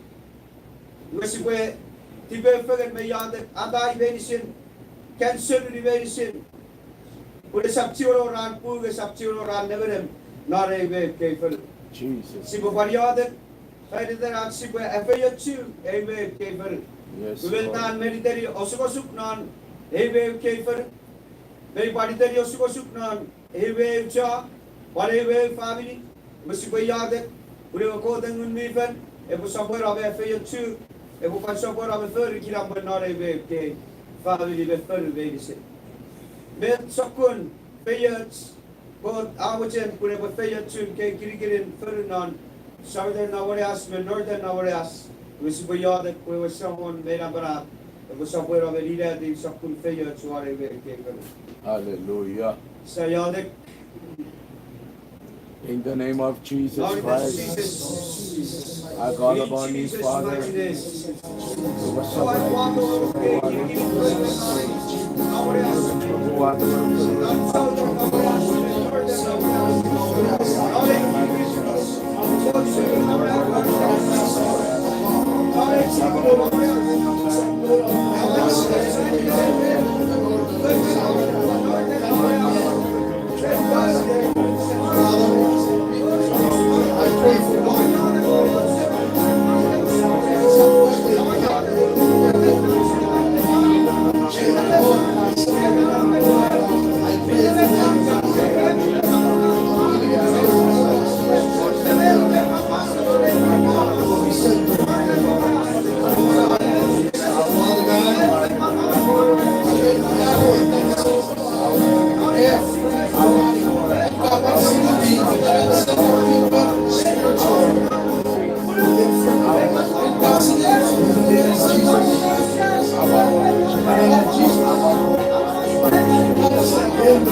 Iwe sipwe tipeeu fengen me iotek, atai meinisin, kanseluni meinisin, pun esap chiwen wor an pung, esap chiwen wor an nemenem non ei me ekkei fonu. Sipwe pwan iotek fan iten ach sipwe efeiochu ei me ekkei fonu. Iwe met an meniteni osukosuk non ei me ekkei fonu, mei pwan iteni osukosuk non ei we eu chon, pwan ei we eu famini, me sipwe iotek pun ewe Kot en Ngun mi Fel epwe sopweno me efeiochu, epwe pwan sopweno me fori kinamwe non ei we eu kei famini me fonu meinisin. Met sokkun feioch Kot a mochen pun epwe feiochun kei kinikinin fonu non Southern Nomoneas me Northern Nomoneas, me sipwe iotek pwe ewe Samon mei napanap epwe sopweno me ninatiw sokkun feioch won ei we ekkei fonu. Hallelujah. Sa iotek. In the name of Jesus Christ, I call upon you, Father.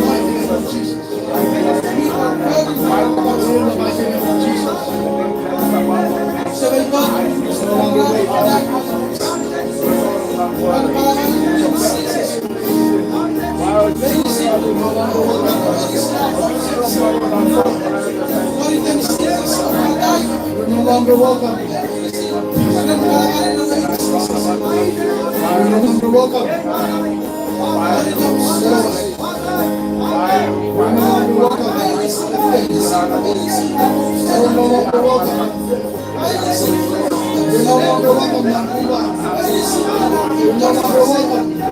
mighty name of Jesus. In the mighty name of Jesus. You're no longer welcome. You're no longer welcome. You're no longer welcome. You're no longer welcome. You're no longer welcome, Nakuba. You're no longer welcome. You're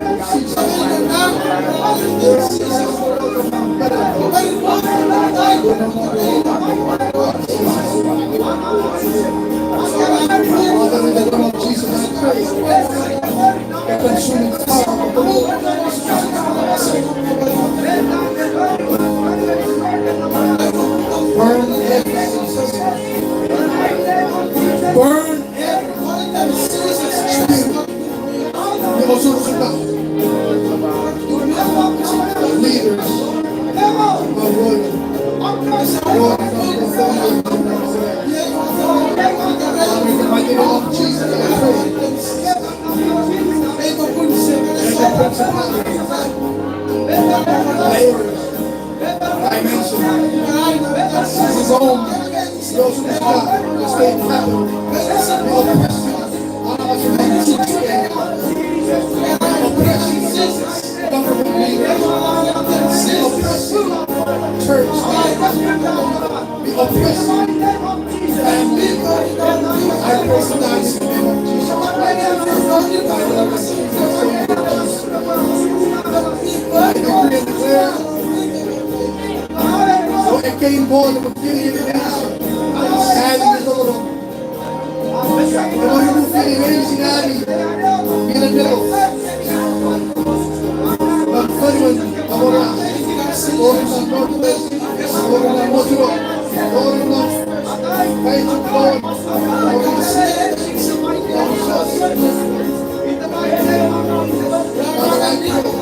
no longer welcome. You're no longer welcome. Father, in the name of Jesus, I pray. The consuming fire of the Lord. Burn every, burn every spirit. Leaders are royal. Lord, Father, in the mighty name of Jesus, I pray. Layers, dimension, zone, those who stay in heaven, the oppression, oppression, government leaders, the oppression, church leaders. Be oppressed. And I prophesy in the name of Jesus Christ. I decree and declare, no, it came more than beginning of the nation. And the Lord. Ewe mufinin meinisin ami, mi nenengeni. Non fonuen, amora, ori non Northwest, ori non Motuno, ori non Kaichuk, ori non South. Father, I pray.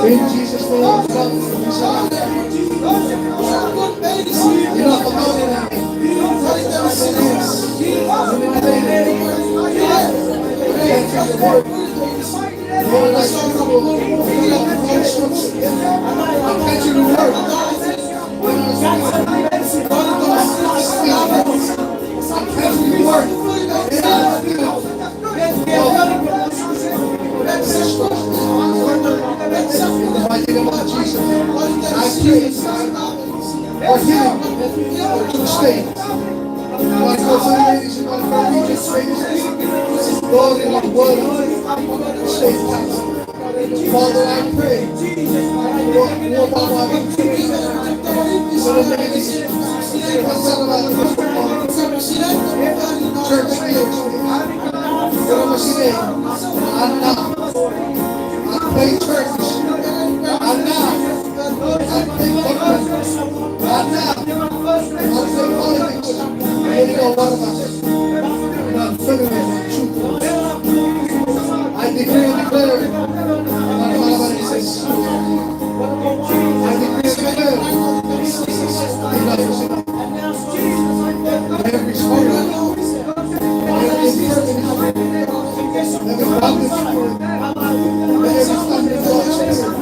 In Jesus' name, enough about it. Thank you, Lord. Lord, I thank you, Lord. I thank you, Lord. I thank you, Lord. In the mighty name of Jesus, I pray for healing to stay. Lord, for some ladies in my family, just say this. Lord, in the word, stay. Father, I pray for more power. So that they can see the Son of God. Church leaders, Anna, I pray church, Anna, I pray government, Anna, I pray politics. Eni ka warma. I decree and declare. I decree and declare. Every spirit, every infirmity, every bondage spirit, every stumbling block spirit.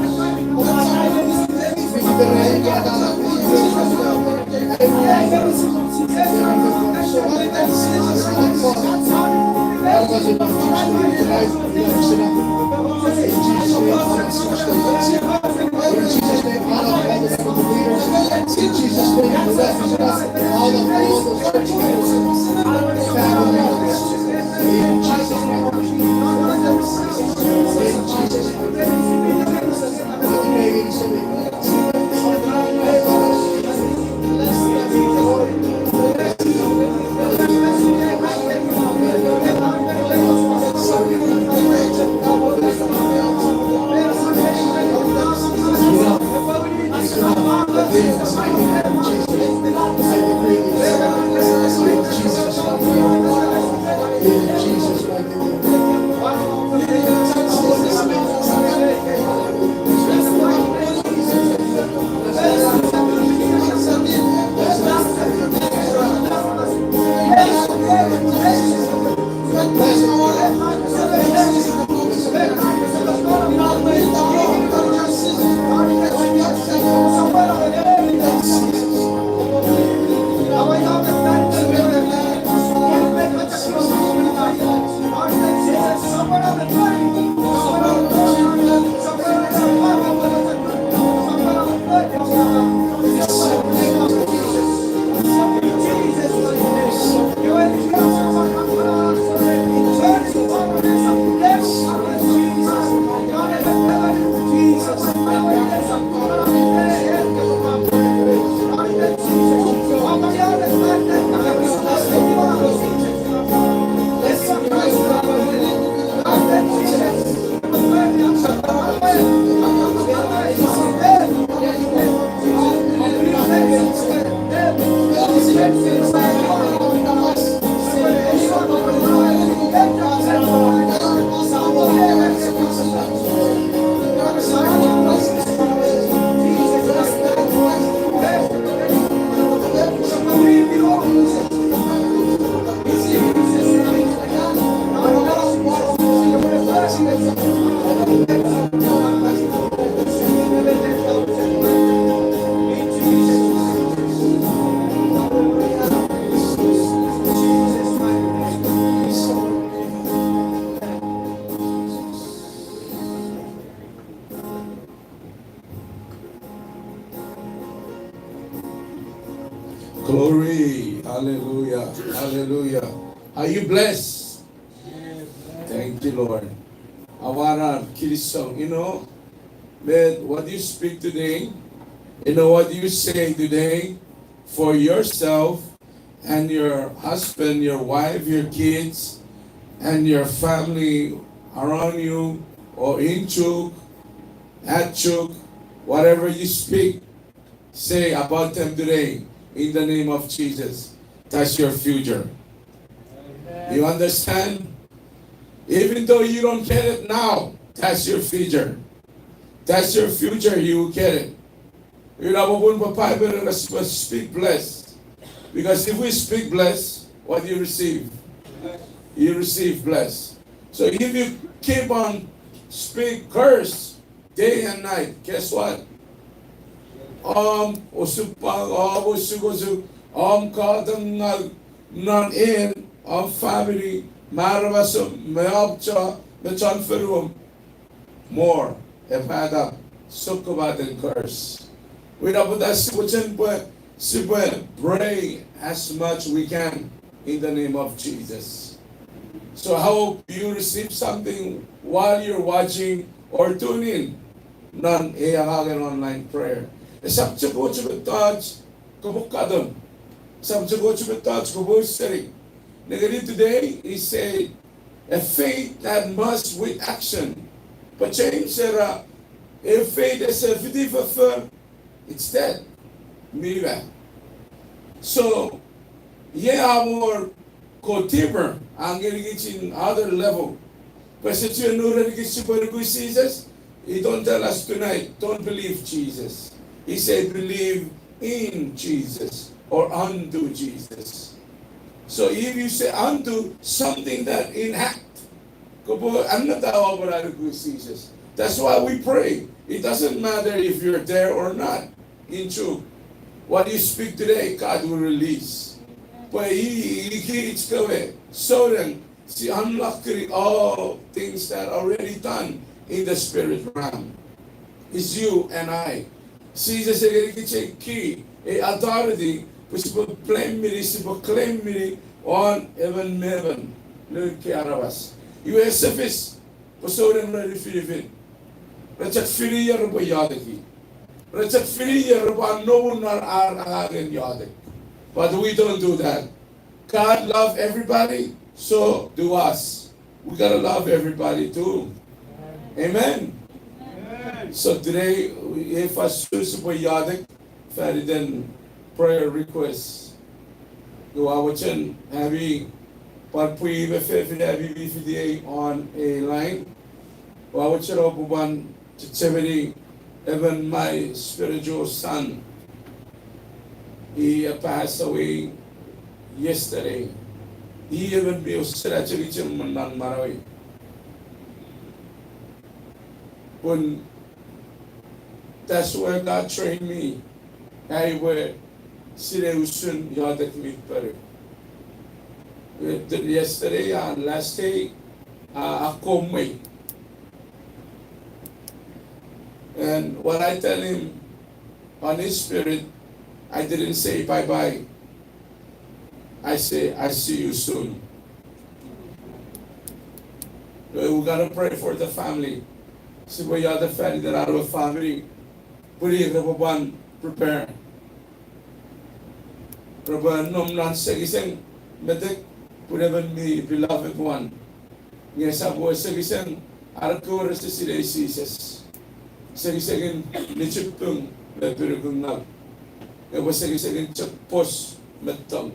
Glory. Hallelujah. Hallelujah. Are you blessed? Thank you, Lord. I wanna kill song. You know, man, what you speak today, you know what you say today for yourself and your husband, your wife, your kids, and your family around you, or in Chuuk, at Chuuk, whatever you speak, say about them today, in the name of Jesus. That's your future. You understand? Even though you don't get it now, that's your future. That's your future, you will get it. Ina popun pwe Bible ina sipwe speak bless. Because if we speak bless, what do you receive? You receive bless. So if you keep on speak curse day and night, guess what? Om osupwang, om osukosuk, om katangal non en, om family, me aramasom, me om chon, me chon fonuom. More, epwe atak sokkopaten curse. Ina pwata sipwe chen pwe, sipwe pray as much we can in the name of Jesus. So I hope you receive something while you're watching or tune in non ei angangen online prayer. Esap chok och mettoch kopwe katon. Esap chok och mettoch kopwe seni. Nengeni, today is a, a faith that must with action. Pwe James era, a faith ese fiti foffor, it's dead. Mi ma. So, iei a wor go deeper, a ngenikich in other level. Pwe ese chuen nurenikich sipwe nuku Jises, he don't tell us tonight, don't believe Jesus. He said, believe in Jesus or unto Jesus. So if you say unto something that in act, kopwe anneta oua pwe a nuku Jises. That's why we pray. It doesn't matter if you're there or not in Chuuk. What you speak today, God will release. Pwe i, i kich kewe souneng si unlock all things that already done in the spirit realm. It's you and I. Jises e ngenikich ei key, ei authority, pwe sipwe claim-ini, sipwe claim-ini won emon me emon, noun kewe aramas. Iwe ese fis pwe souneng re nifinifin, re chok fini ia repwe ioteki. Re chok fini ia repwe anomu non ar angangen iotek. But we don't do that. God love everybody, so do us. We gotta love everybody too. Amen. So today, we, if I choose to pray iotek, faniten prayer request. Ua mochen ami, pwan pwi me fefin ami mi fitiei on a line. Ua mochen oupwe pwan chechemeni emon my spiritual son. He, uh, passed away yesterday. I emon mi usun achengicheng me non manauei. Pun that's where God trained me. Ai we sinei usun iotek mi pere. Yesterday and last day, uh, akkom mei. And what I tell him on his spirit, I didn't say bye bye. I say, I see you soon. We gotta pray for the family. Sipwe iotek fan iten ach we family. Pwini repwe pwan prepare. Repwe nom non sekiseng metek pun emon mi beloved one. Nge esap we sekiseng ar kewe rese sinei Jises. Sekisengen nichipung me pinukungaw. Epwe sekisengen chok pos me tong.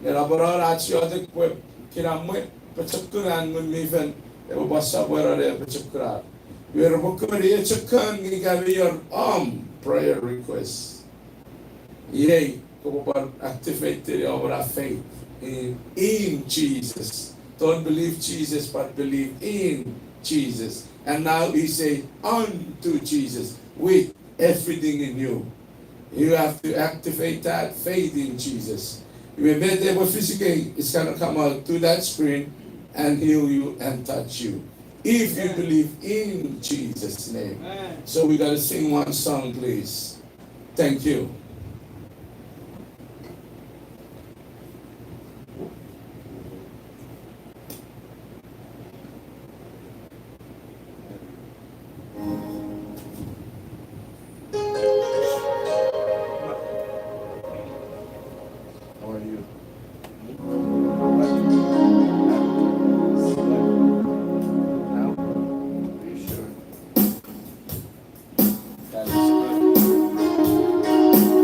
Nge napanapan ach iotek pwe kinamwe, pochokkun an Ngun mi Fel, epwe pwan sapweran ewe pochokkunar. Iwe repwe kori ewe chok kan nge ika mi wor om prayer request. Iei, kopwe pwan activate your faith in, in Jesus. Don't believe Jesus, but believe in Jesus. And now he say, unto Jesus, with everything in you. You have to activate that faith in Jesus. Iwe met epwe fis ikei, it's gonna come out to that screen and heal you and touch you. If you believe in Jesus' name. Amen. So we gotta sing one song, please. Thank you. How are you? Now? Are you sure? That is good.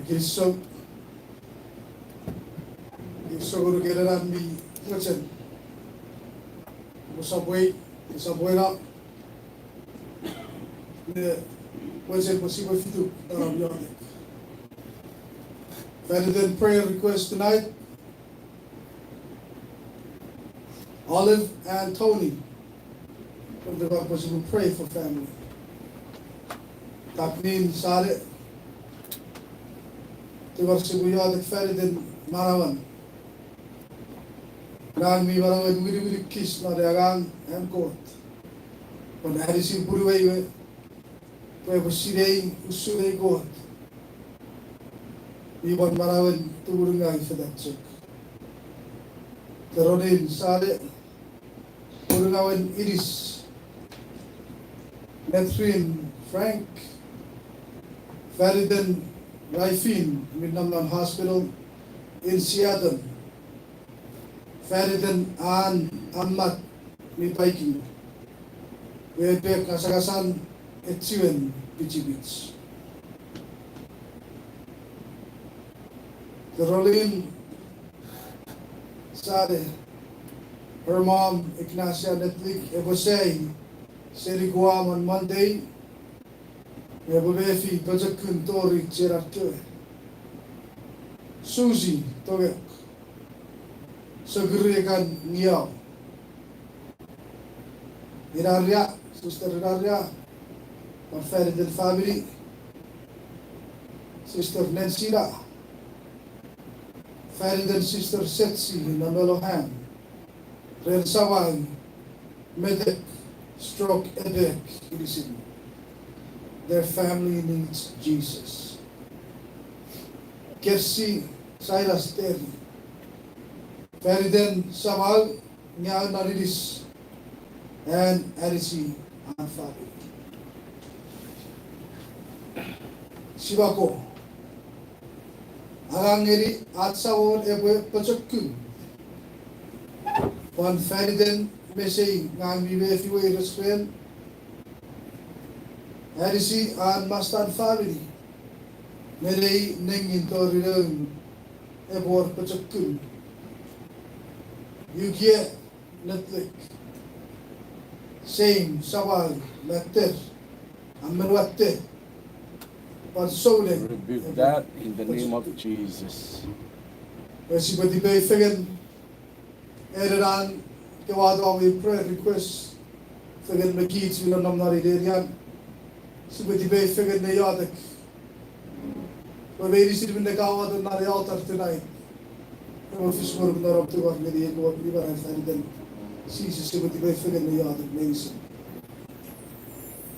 Kinisou. Kinisou ngonuk ren ena mi mochen. Kosapw ei, kosapw ena. Ne mochen pwe sipwe fituk non iotek. Fan iten prayer request tonight. Olive and Tony. Pwe epwe pray for family. Taknin sale. Tingor sipwe iotek fan iten manauen. Ngang mi manauen winiwini kis non angang an Kot. Pwe anisi punuwei we pwe epwe sinei usun ei Kot mi pwan manauen tumunungaw fetachok. Teronin sale, punungawen inis, Matrin Frank, fan iten Raifin mi nom non hospital in Seattle, fan iten an ammat mi paikin, we epwe kasangasan echiwen pichipich. Teronin sale, her mom, Ignacia Netlik, epwe sai seni Guam on Monday, epwe mefi pochokun tori chienan kewe. Susi Tongek, sokuri ekan ngiau. Inaria, Sister Inaria, pwan fan iten famini, Sister Nensina, fan iten Sister Setsi Namelohan, ren samau metek, stroke epek inisin. Their family needs Jesus. Kersi Silas Teri, fan iten samau nge a non inis, an anisi an famini. Sipwe ko, angang ngeni ach Samon epwe pochokun. Pwan fan iten mesei ngang mi mefi weires ren, anisi an mastan famini, menei nengin tori noun, epwe wor pochokun. Yukie Netlik, same, samau, mater, a men watte, pwan souleng. Rebuke that in the name of Jesus. Pwe sipwe tipeu fengen, ena an kewe wato ami prayer request fengen me kich mi nom non ei nenian. Sipwe tipeu fengen ne iotek. Pwe meinisin minne ka wato non ei altar tonight, epwe fis ngonuk non om tungor ngeni ei Kot mi manau fan iten Jises, sipwe tipeu fengen ne iotek meinisin.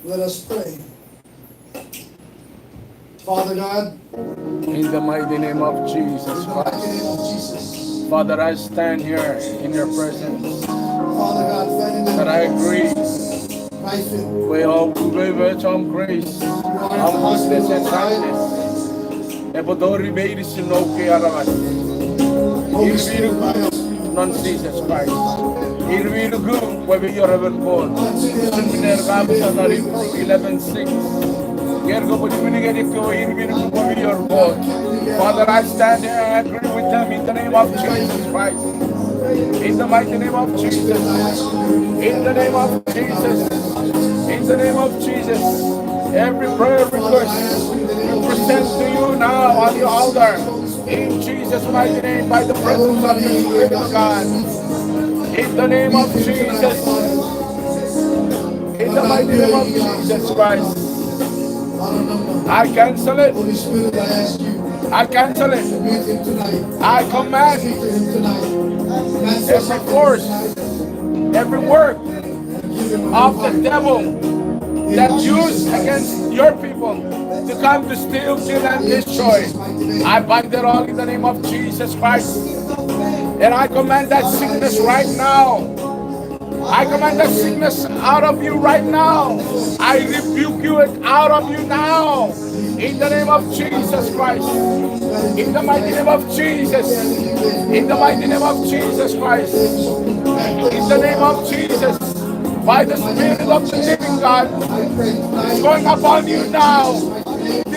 Let us pray. Father God, in the mighty name of Jesus Christ, Father, I stand here in your presence, Father God, that I agree with all the words of grace, of goodness and kindness. Epwe tori meinisin noum aramas. Ir mi nuku non Jises Kraist. Ir mi nuku pwe mi wor emon Kot. Usun minne a apasa non Hebrew eleven six. Nge kopwe niwini ngeni ekkewe ir mi nuku pwe mi wor Kot. Father, I stand here and agree with them in the name of Jesus Christ. In the mighty name of Jesus. In the name of Jesus. In the name of Jesus. Every prayer request we present to you now on the altar. In Jesus' mighty name, by the presence of the Spirit of God. In the name of Jesus. In the mighty name of Jesus Christ. I cancel it. I cancel it. I command every force, every work of the devil that used against your people to come to steal, kill, and destroy. I bind it all in the name of Jesus Christ. And I command that sickness right now. I command that sickness out of you right now. I rebuke you and out of you now. In the name of Jesus Christ. In the mighty name of Jesus. In the mighty name of Jesus Christ. In the name of Jesus. By the Spirit of the living God, it's going upon you now. Be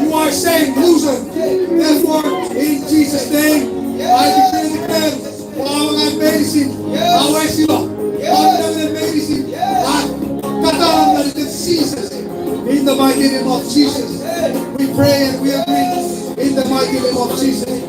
You are saying, loser. Therefore, in Jesus' name, I decree and declare, pwapwa ngeni meinisin a wesilo, pwapwa ngeni meinisin a Not in the season. In the mighty name of Jesus, we pray and we agree. In the mighty name of Jesus.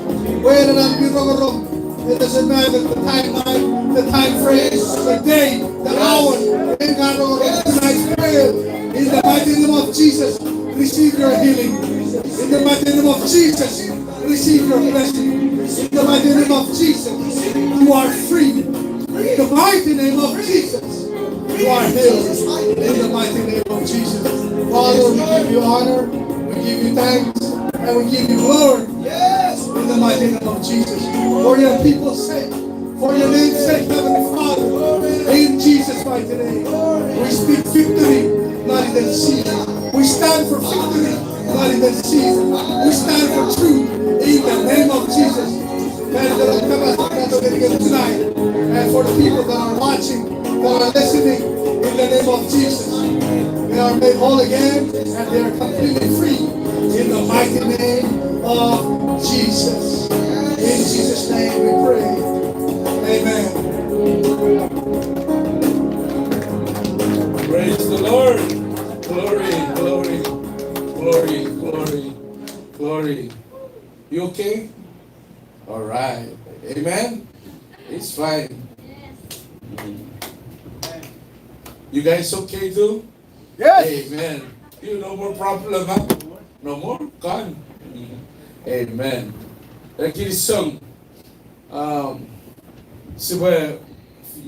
Where the land be rogorog, it doesn't matter the timeline, the time frame, the day, the hour. In God, Lord, tonight's prayer, in the mighty name of Jesus, receive your healing. In the mighty name of Jesus, receive your blessing. In the mighty name of Jesus, you are free. In the mighty name of Jesus, you are healed. In the mighty name of Jesus. Father, we give you honor, we give you thanks, and we give you glory. In the mighty name of Jesus. For your people's sake, for your name's sake, Heavenly Father, in Jesus' mighty name, we speak victory, not in the season. We stand for victory, not in the season. We stand for truth, in the name of Jesus. Tonight, and for the people that are watching, that are listening, in the name of Jesus, they are made whole again, and they are completely free in the mighty name of Jesus. In Jesus' name we pray. Amen. Praise the Lord. Glory, glory, glory, glory, glory. You okay? All right. Amen. It's fine. Mm. You guys okay too? Yes. Amen. You no more problem, huh? No more? Gone. Mm. Amen. Thank you, song. Um, sipwe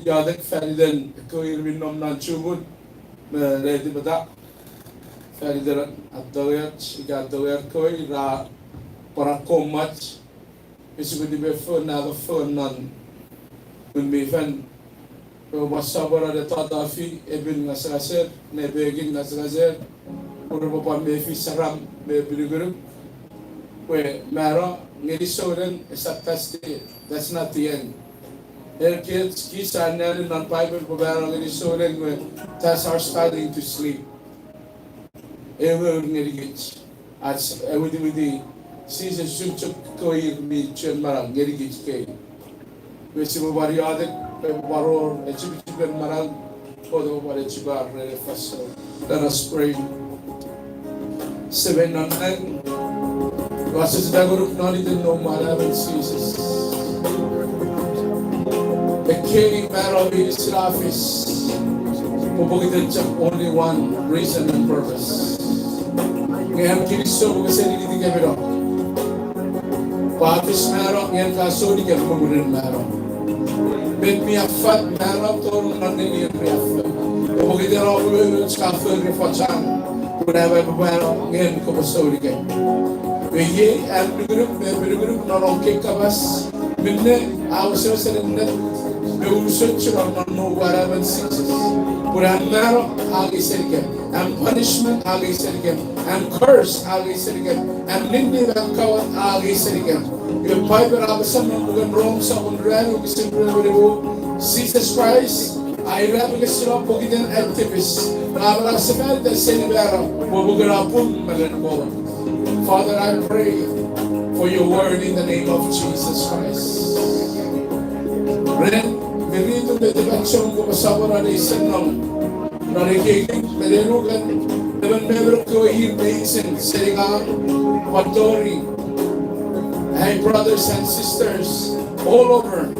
iotek faniten ekkewe ir mi nom non chumut me netipeta. Faniten atoeach, ika atoeach kewe ra pwan akkomwach. Isipwe tipe fon, na fon non Ngun mi Fel. Pwe oupwe sopweno ne totofi emon ngasangaser, ne pekin ngasangaser, pwe repwe pwan mefi saram me epinukunuk. Pwe mano ngeni souneng esap, that's the, that's not the end. Ekis, kich sia anneani non Bible pwe mano ngeni souneng we, that's our starting to sleep. Ewe ngenikich. Ach, e, witiwiti, Jises usun chok kewe ir mi chuen manau ngenikich kei. Pwe sipwe pwan iotek, pwe pwan wor echipichipen manau, Kot epwe pwan echipar ren ei fansoun. Let us pray. Semei non nang, ua secheta ngonuk non iten noum we manaman Jises. Ekkei mano mi inisila fis, pwe pokiten chok only one reason and purpose. Nge am kinisou pwe kese nikitikemino. Pwe a fis mano nge ka sonikem mumunen mano. Met mi affat mano tonong non nenien riaffou. Pwe pokiten om ululun ka fori fochang. Pwe am aipwe mano nge kopwe sonikem. Pwe iei am nukunuk me epinukunuk non om kei kapas. Minne a wesewesen ennet me unusochun non noum we manaman Jises. Pwe am mano a angei senikem, am punishment a angei senikem, am curse a angei senikem, am ninni me am kawat a angei senikem. Iwe Paipen a apasa non puken Rom sopun ruanu wokisin rue me nimu, Jises Kraist a irapengesino pokiten an tipis, a manausefan seni mano, pwe pukena pung me ren Kot. Father, I pray for your word in the name of Jesus Christ. Ren mirit me netipechou kopwe sopweno ne isenong non ekkei me nenukan emon me emon kewe ir meinisin seni ngang, pwan tori, hey, brothers and sisters all over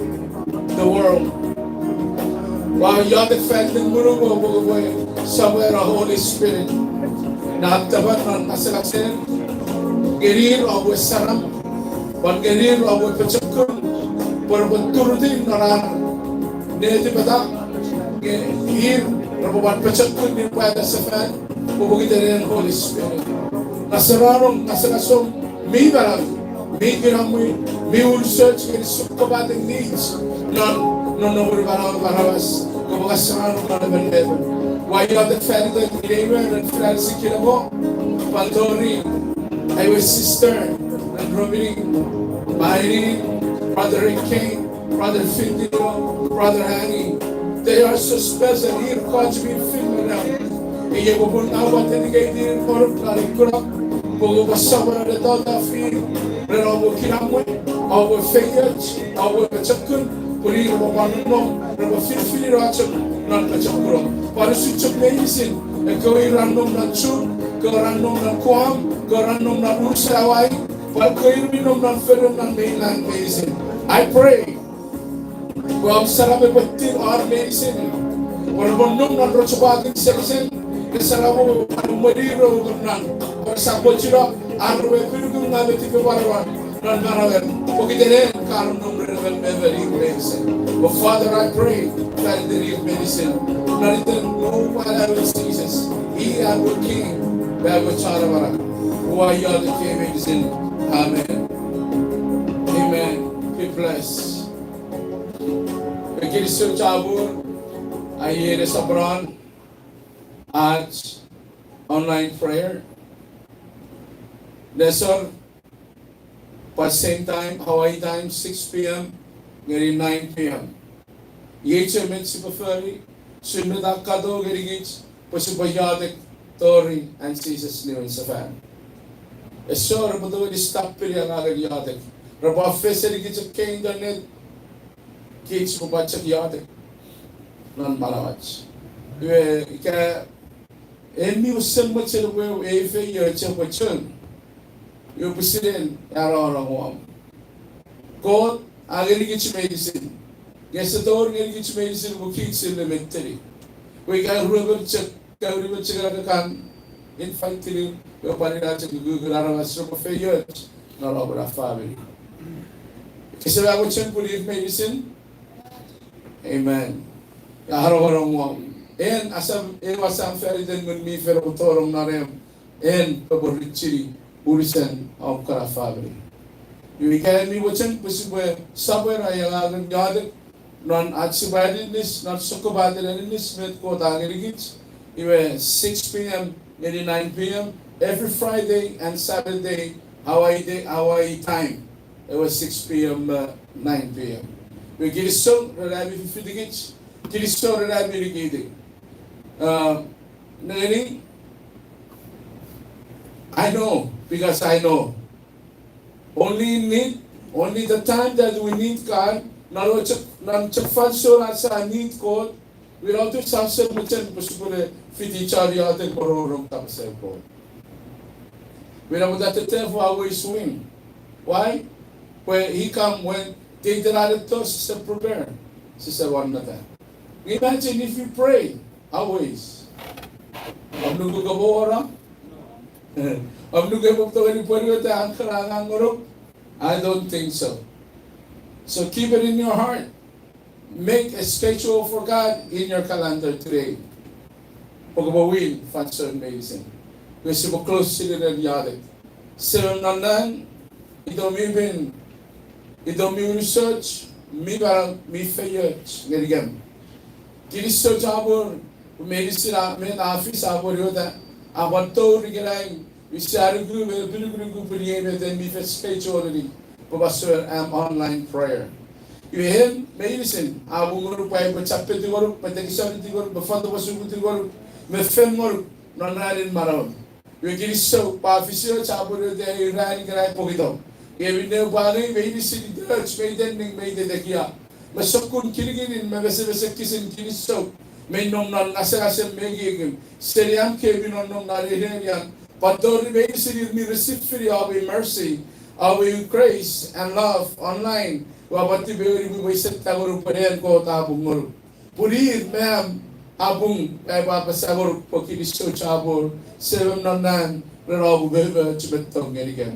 the world. Ua iotek fan iten ngunum pwe kopwe sopweno Holy Spirit ne tapweno non ngasangasen, ngenir oupwe saram, pwan ngenir oupwe pochokun, pwe repwe turutiw non ar netipeta, nge ir repwe pwan pochokun ne pwata sefan, pwe pokiten en Holy Spirit. Ngasangasen, ngasangasen mi manau, mi kinamwe, mi unusoch ngeni sokkopaten needs non, non nonnomun manauom aramas, kopwe ngasano non emon me emon. Ua iotek fan iten inei we ren Francis Kinamo, pwan tori, ewe sister, ren Romini, Maini, Brother Ricky, Brother Fitino, Brother Annie, they are so special, ir ekkoch mi fin me nang. Iei popun aua dedicate ir ngonuk non ei kunok, pwe kopwe sopweno ne totofi, ren oupwe kinamwe, oupwe feioch, oupwe pochokun, pwe ir repwe pwan nonnom, repwe finifinino chok non pochokunok. Pwan usun chok meinisin ekkewe ir ra nom non Chuuk, ekkewe ra nom non Guam, ekkewe ra nom non Usa, Hawaii, pwan ekkewe ir mi nom non fonu non mainland meinisin. I pray pwe om saram epwe tir ar meinisin, pwe repwe nom non rochopwakin sensen, nge saram epwe pwan emweni reukem non, pwe esap mochino ar repwe epinukunuk me tipepwarawan non manauen, pokiten en ka nom ren emon me emon ir meinisin. But Father, I pray that in the name of medicine, non iten Noum we Anaemon Jises, i ach we King, ach we Chon Amanau. Ua iotek ei meinisin. Amen. Amen. Be blessed. Kinisou chapur, aiere soponon ach online prayer. Nesor, pwan same time, Hawaii time, six p.m. ngeni nine p.m. Iei chok met sipwe fori, usun met a katou ngenikich, pwe sipwe iotek tori an Jises niwin sefan. Esor repwe tongeni stop-ini angangen iotek. Repwe afesenikich ekkei internet, kich sipwe pwan chok iotek non manauach. Iwe ika en mi wesen mochen epwe eu ei feioch epwe chon, iwe pwisin en a nongonong womw. Kot a ngenikich meinisin, nge ese tori ngenikich meinisin pwe kich sia limiteni. Pwe ika ruemon chok, ika unumon chok ena ka kan invite-ini, iwe pwan ina chok ukukun aramas repwe feioch non om na famini. Kese mochen pwe ir meinisin. Amen. A nongonong womw. En asam, ew asam fan iten Ngun mi Fel epwe tonong non imwem, en epwe richini unusen om kana famini. Iwe ika en mi mochen pwe sipwe sopweno angangen iotek non ach sipwe aninnis non sokkopaten aninnis met Kot a ngenikich, iwe six p.m. ngeni nine p.m. every Friday and Saturday, Hawaii day, Hawaii time. Ewe six p.m., uh, nine p.m. Iwe kinisou ren ami fifitikich, kinisou ren ami nikiti. Uh, nengeni, I know, because I know. Only in need, only the time that we need God, non chok, non chok fansoun ach sa need Kot, without it, sa sen mochen pwe sipwene fiti chon iotek me rongorong kapasen Kot. Without that, the devil always win. Why? Pwe he come when they did not, sise prepare, sise wannata. Imagine if you pray always. Om nuku kopwe wor? Om nuku epwe tongeni pwonueta an kana angang ngonuk? I don't think so. So keep it in your heart. Make a schedule for God in your calendar today. Pwe kopwe win fansoun meinisin. Pwe sipwe close seni ren iotek. Semem non nang, itom mi pin, itom mi unusoch, mi manau, mi feioch ngenikem. Kinisou chapur, meinisin a, met a fis a pwonueta, a pwan tori ikenai, use anuku me epinukunuku pwe iei met en mi fen schedule-ini, pwe pwan use am online prayer. Iwe en meinisin a pung ngonuk pwe aipwe chapetiw ngonuk, pwe tekisonitiw ngonuk, pwe fotopwosukutiw ngonuk, me fen ngonuk non ranin manauom. Iwe kinisou pwe a fisioch a pwonueta ei ran ikenai pokito. Iwe minne pwe angei meinisin itoch me itenning me itetekia, me sokkun kinikinin me mesemesekisin, kinisou mi nom non ngasangasem me ekiekem, seni am kei mi nonnom non ei nenian, pwan tori meinisin ir mi receive-ini om mercy, om grace and love online, ua pwan tipeu ngeni pwe ise tangonuk pwe en Kot a pung ngonuk. Pun ir me am a pung, aipwe apasa ngonuk pwe kinisou chapur, Semem non nang, ren om umoumoch me tong ngenikem.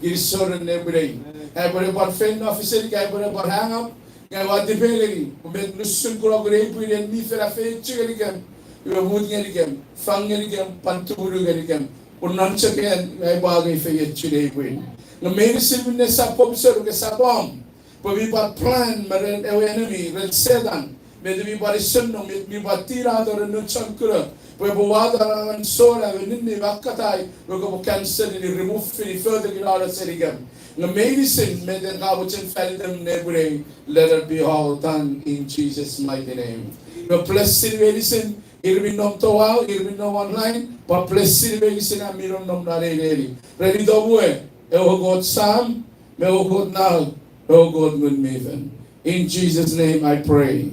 Kinisou ren nepwinei. Aipwe ne pwan feino fiseni, aipwe ne pwan hang up, nge ua tipeu ngeni pwe met nusun kunokun ei pwin en mi fen afeiochu ngenikem, iwe mut ngenikem, fang ngenikem, pwan tumunu ngenikem, pun non chok en aipwe angei feiochun ei pwin. Nge meinisin minne esap popusenuk, esap om, pwe mi pwan plan me ren ewe enemy, ren Setan, met mi pwan isonno, met mi pwan tinato ren noun chon kuno, pwe epwe wato ena fansoun ewe ninni me akkatai, pwe kopwe cancel-ini, remove-ini, fotokinano senikem. Nge meinisin met en ka mochen fan item nepwinei, let it be all done in Jesus' mighty name. Pwe bless-ini meinisin, ir mi nom touau, ir mi nom online, pwe bless-ini meinisin am mi nom non ei neni. Ren itom we, ewe Kot Sam, me ewe Kot Nau, me ewe Kot Ngun mi Fel. In Jesus' name I pray.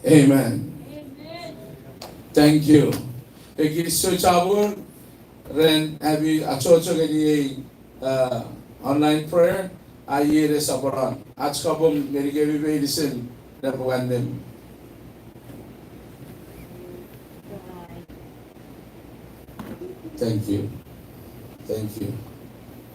Amen. Thank you. Kinisou chapur ren ami achocho ngeni ei, uh, online prayer, a iei ne soponon ach kapong ngenikemi meinisin nepoputan. Thank you. Thank you.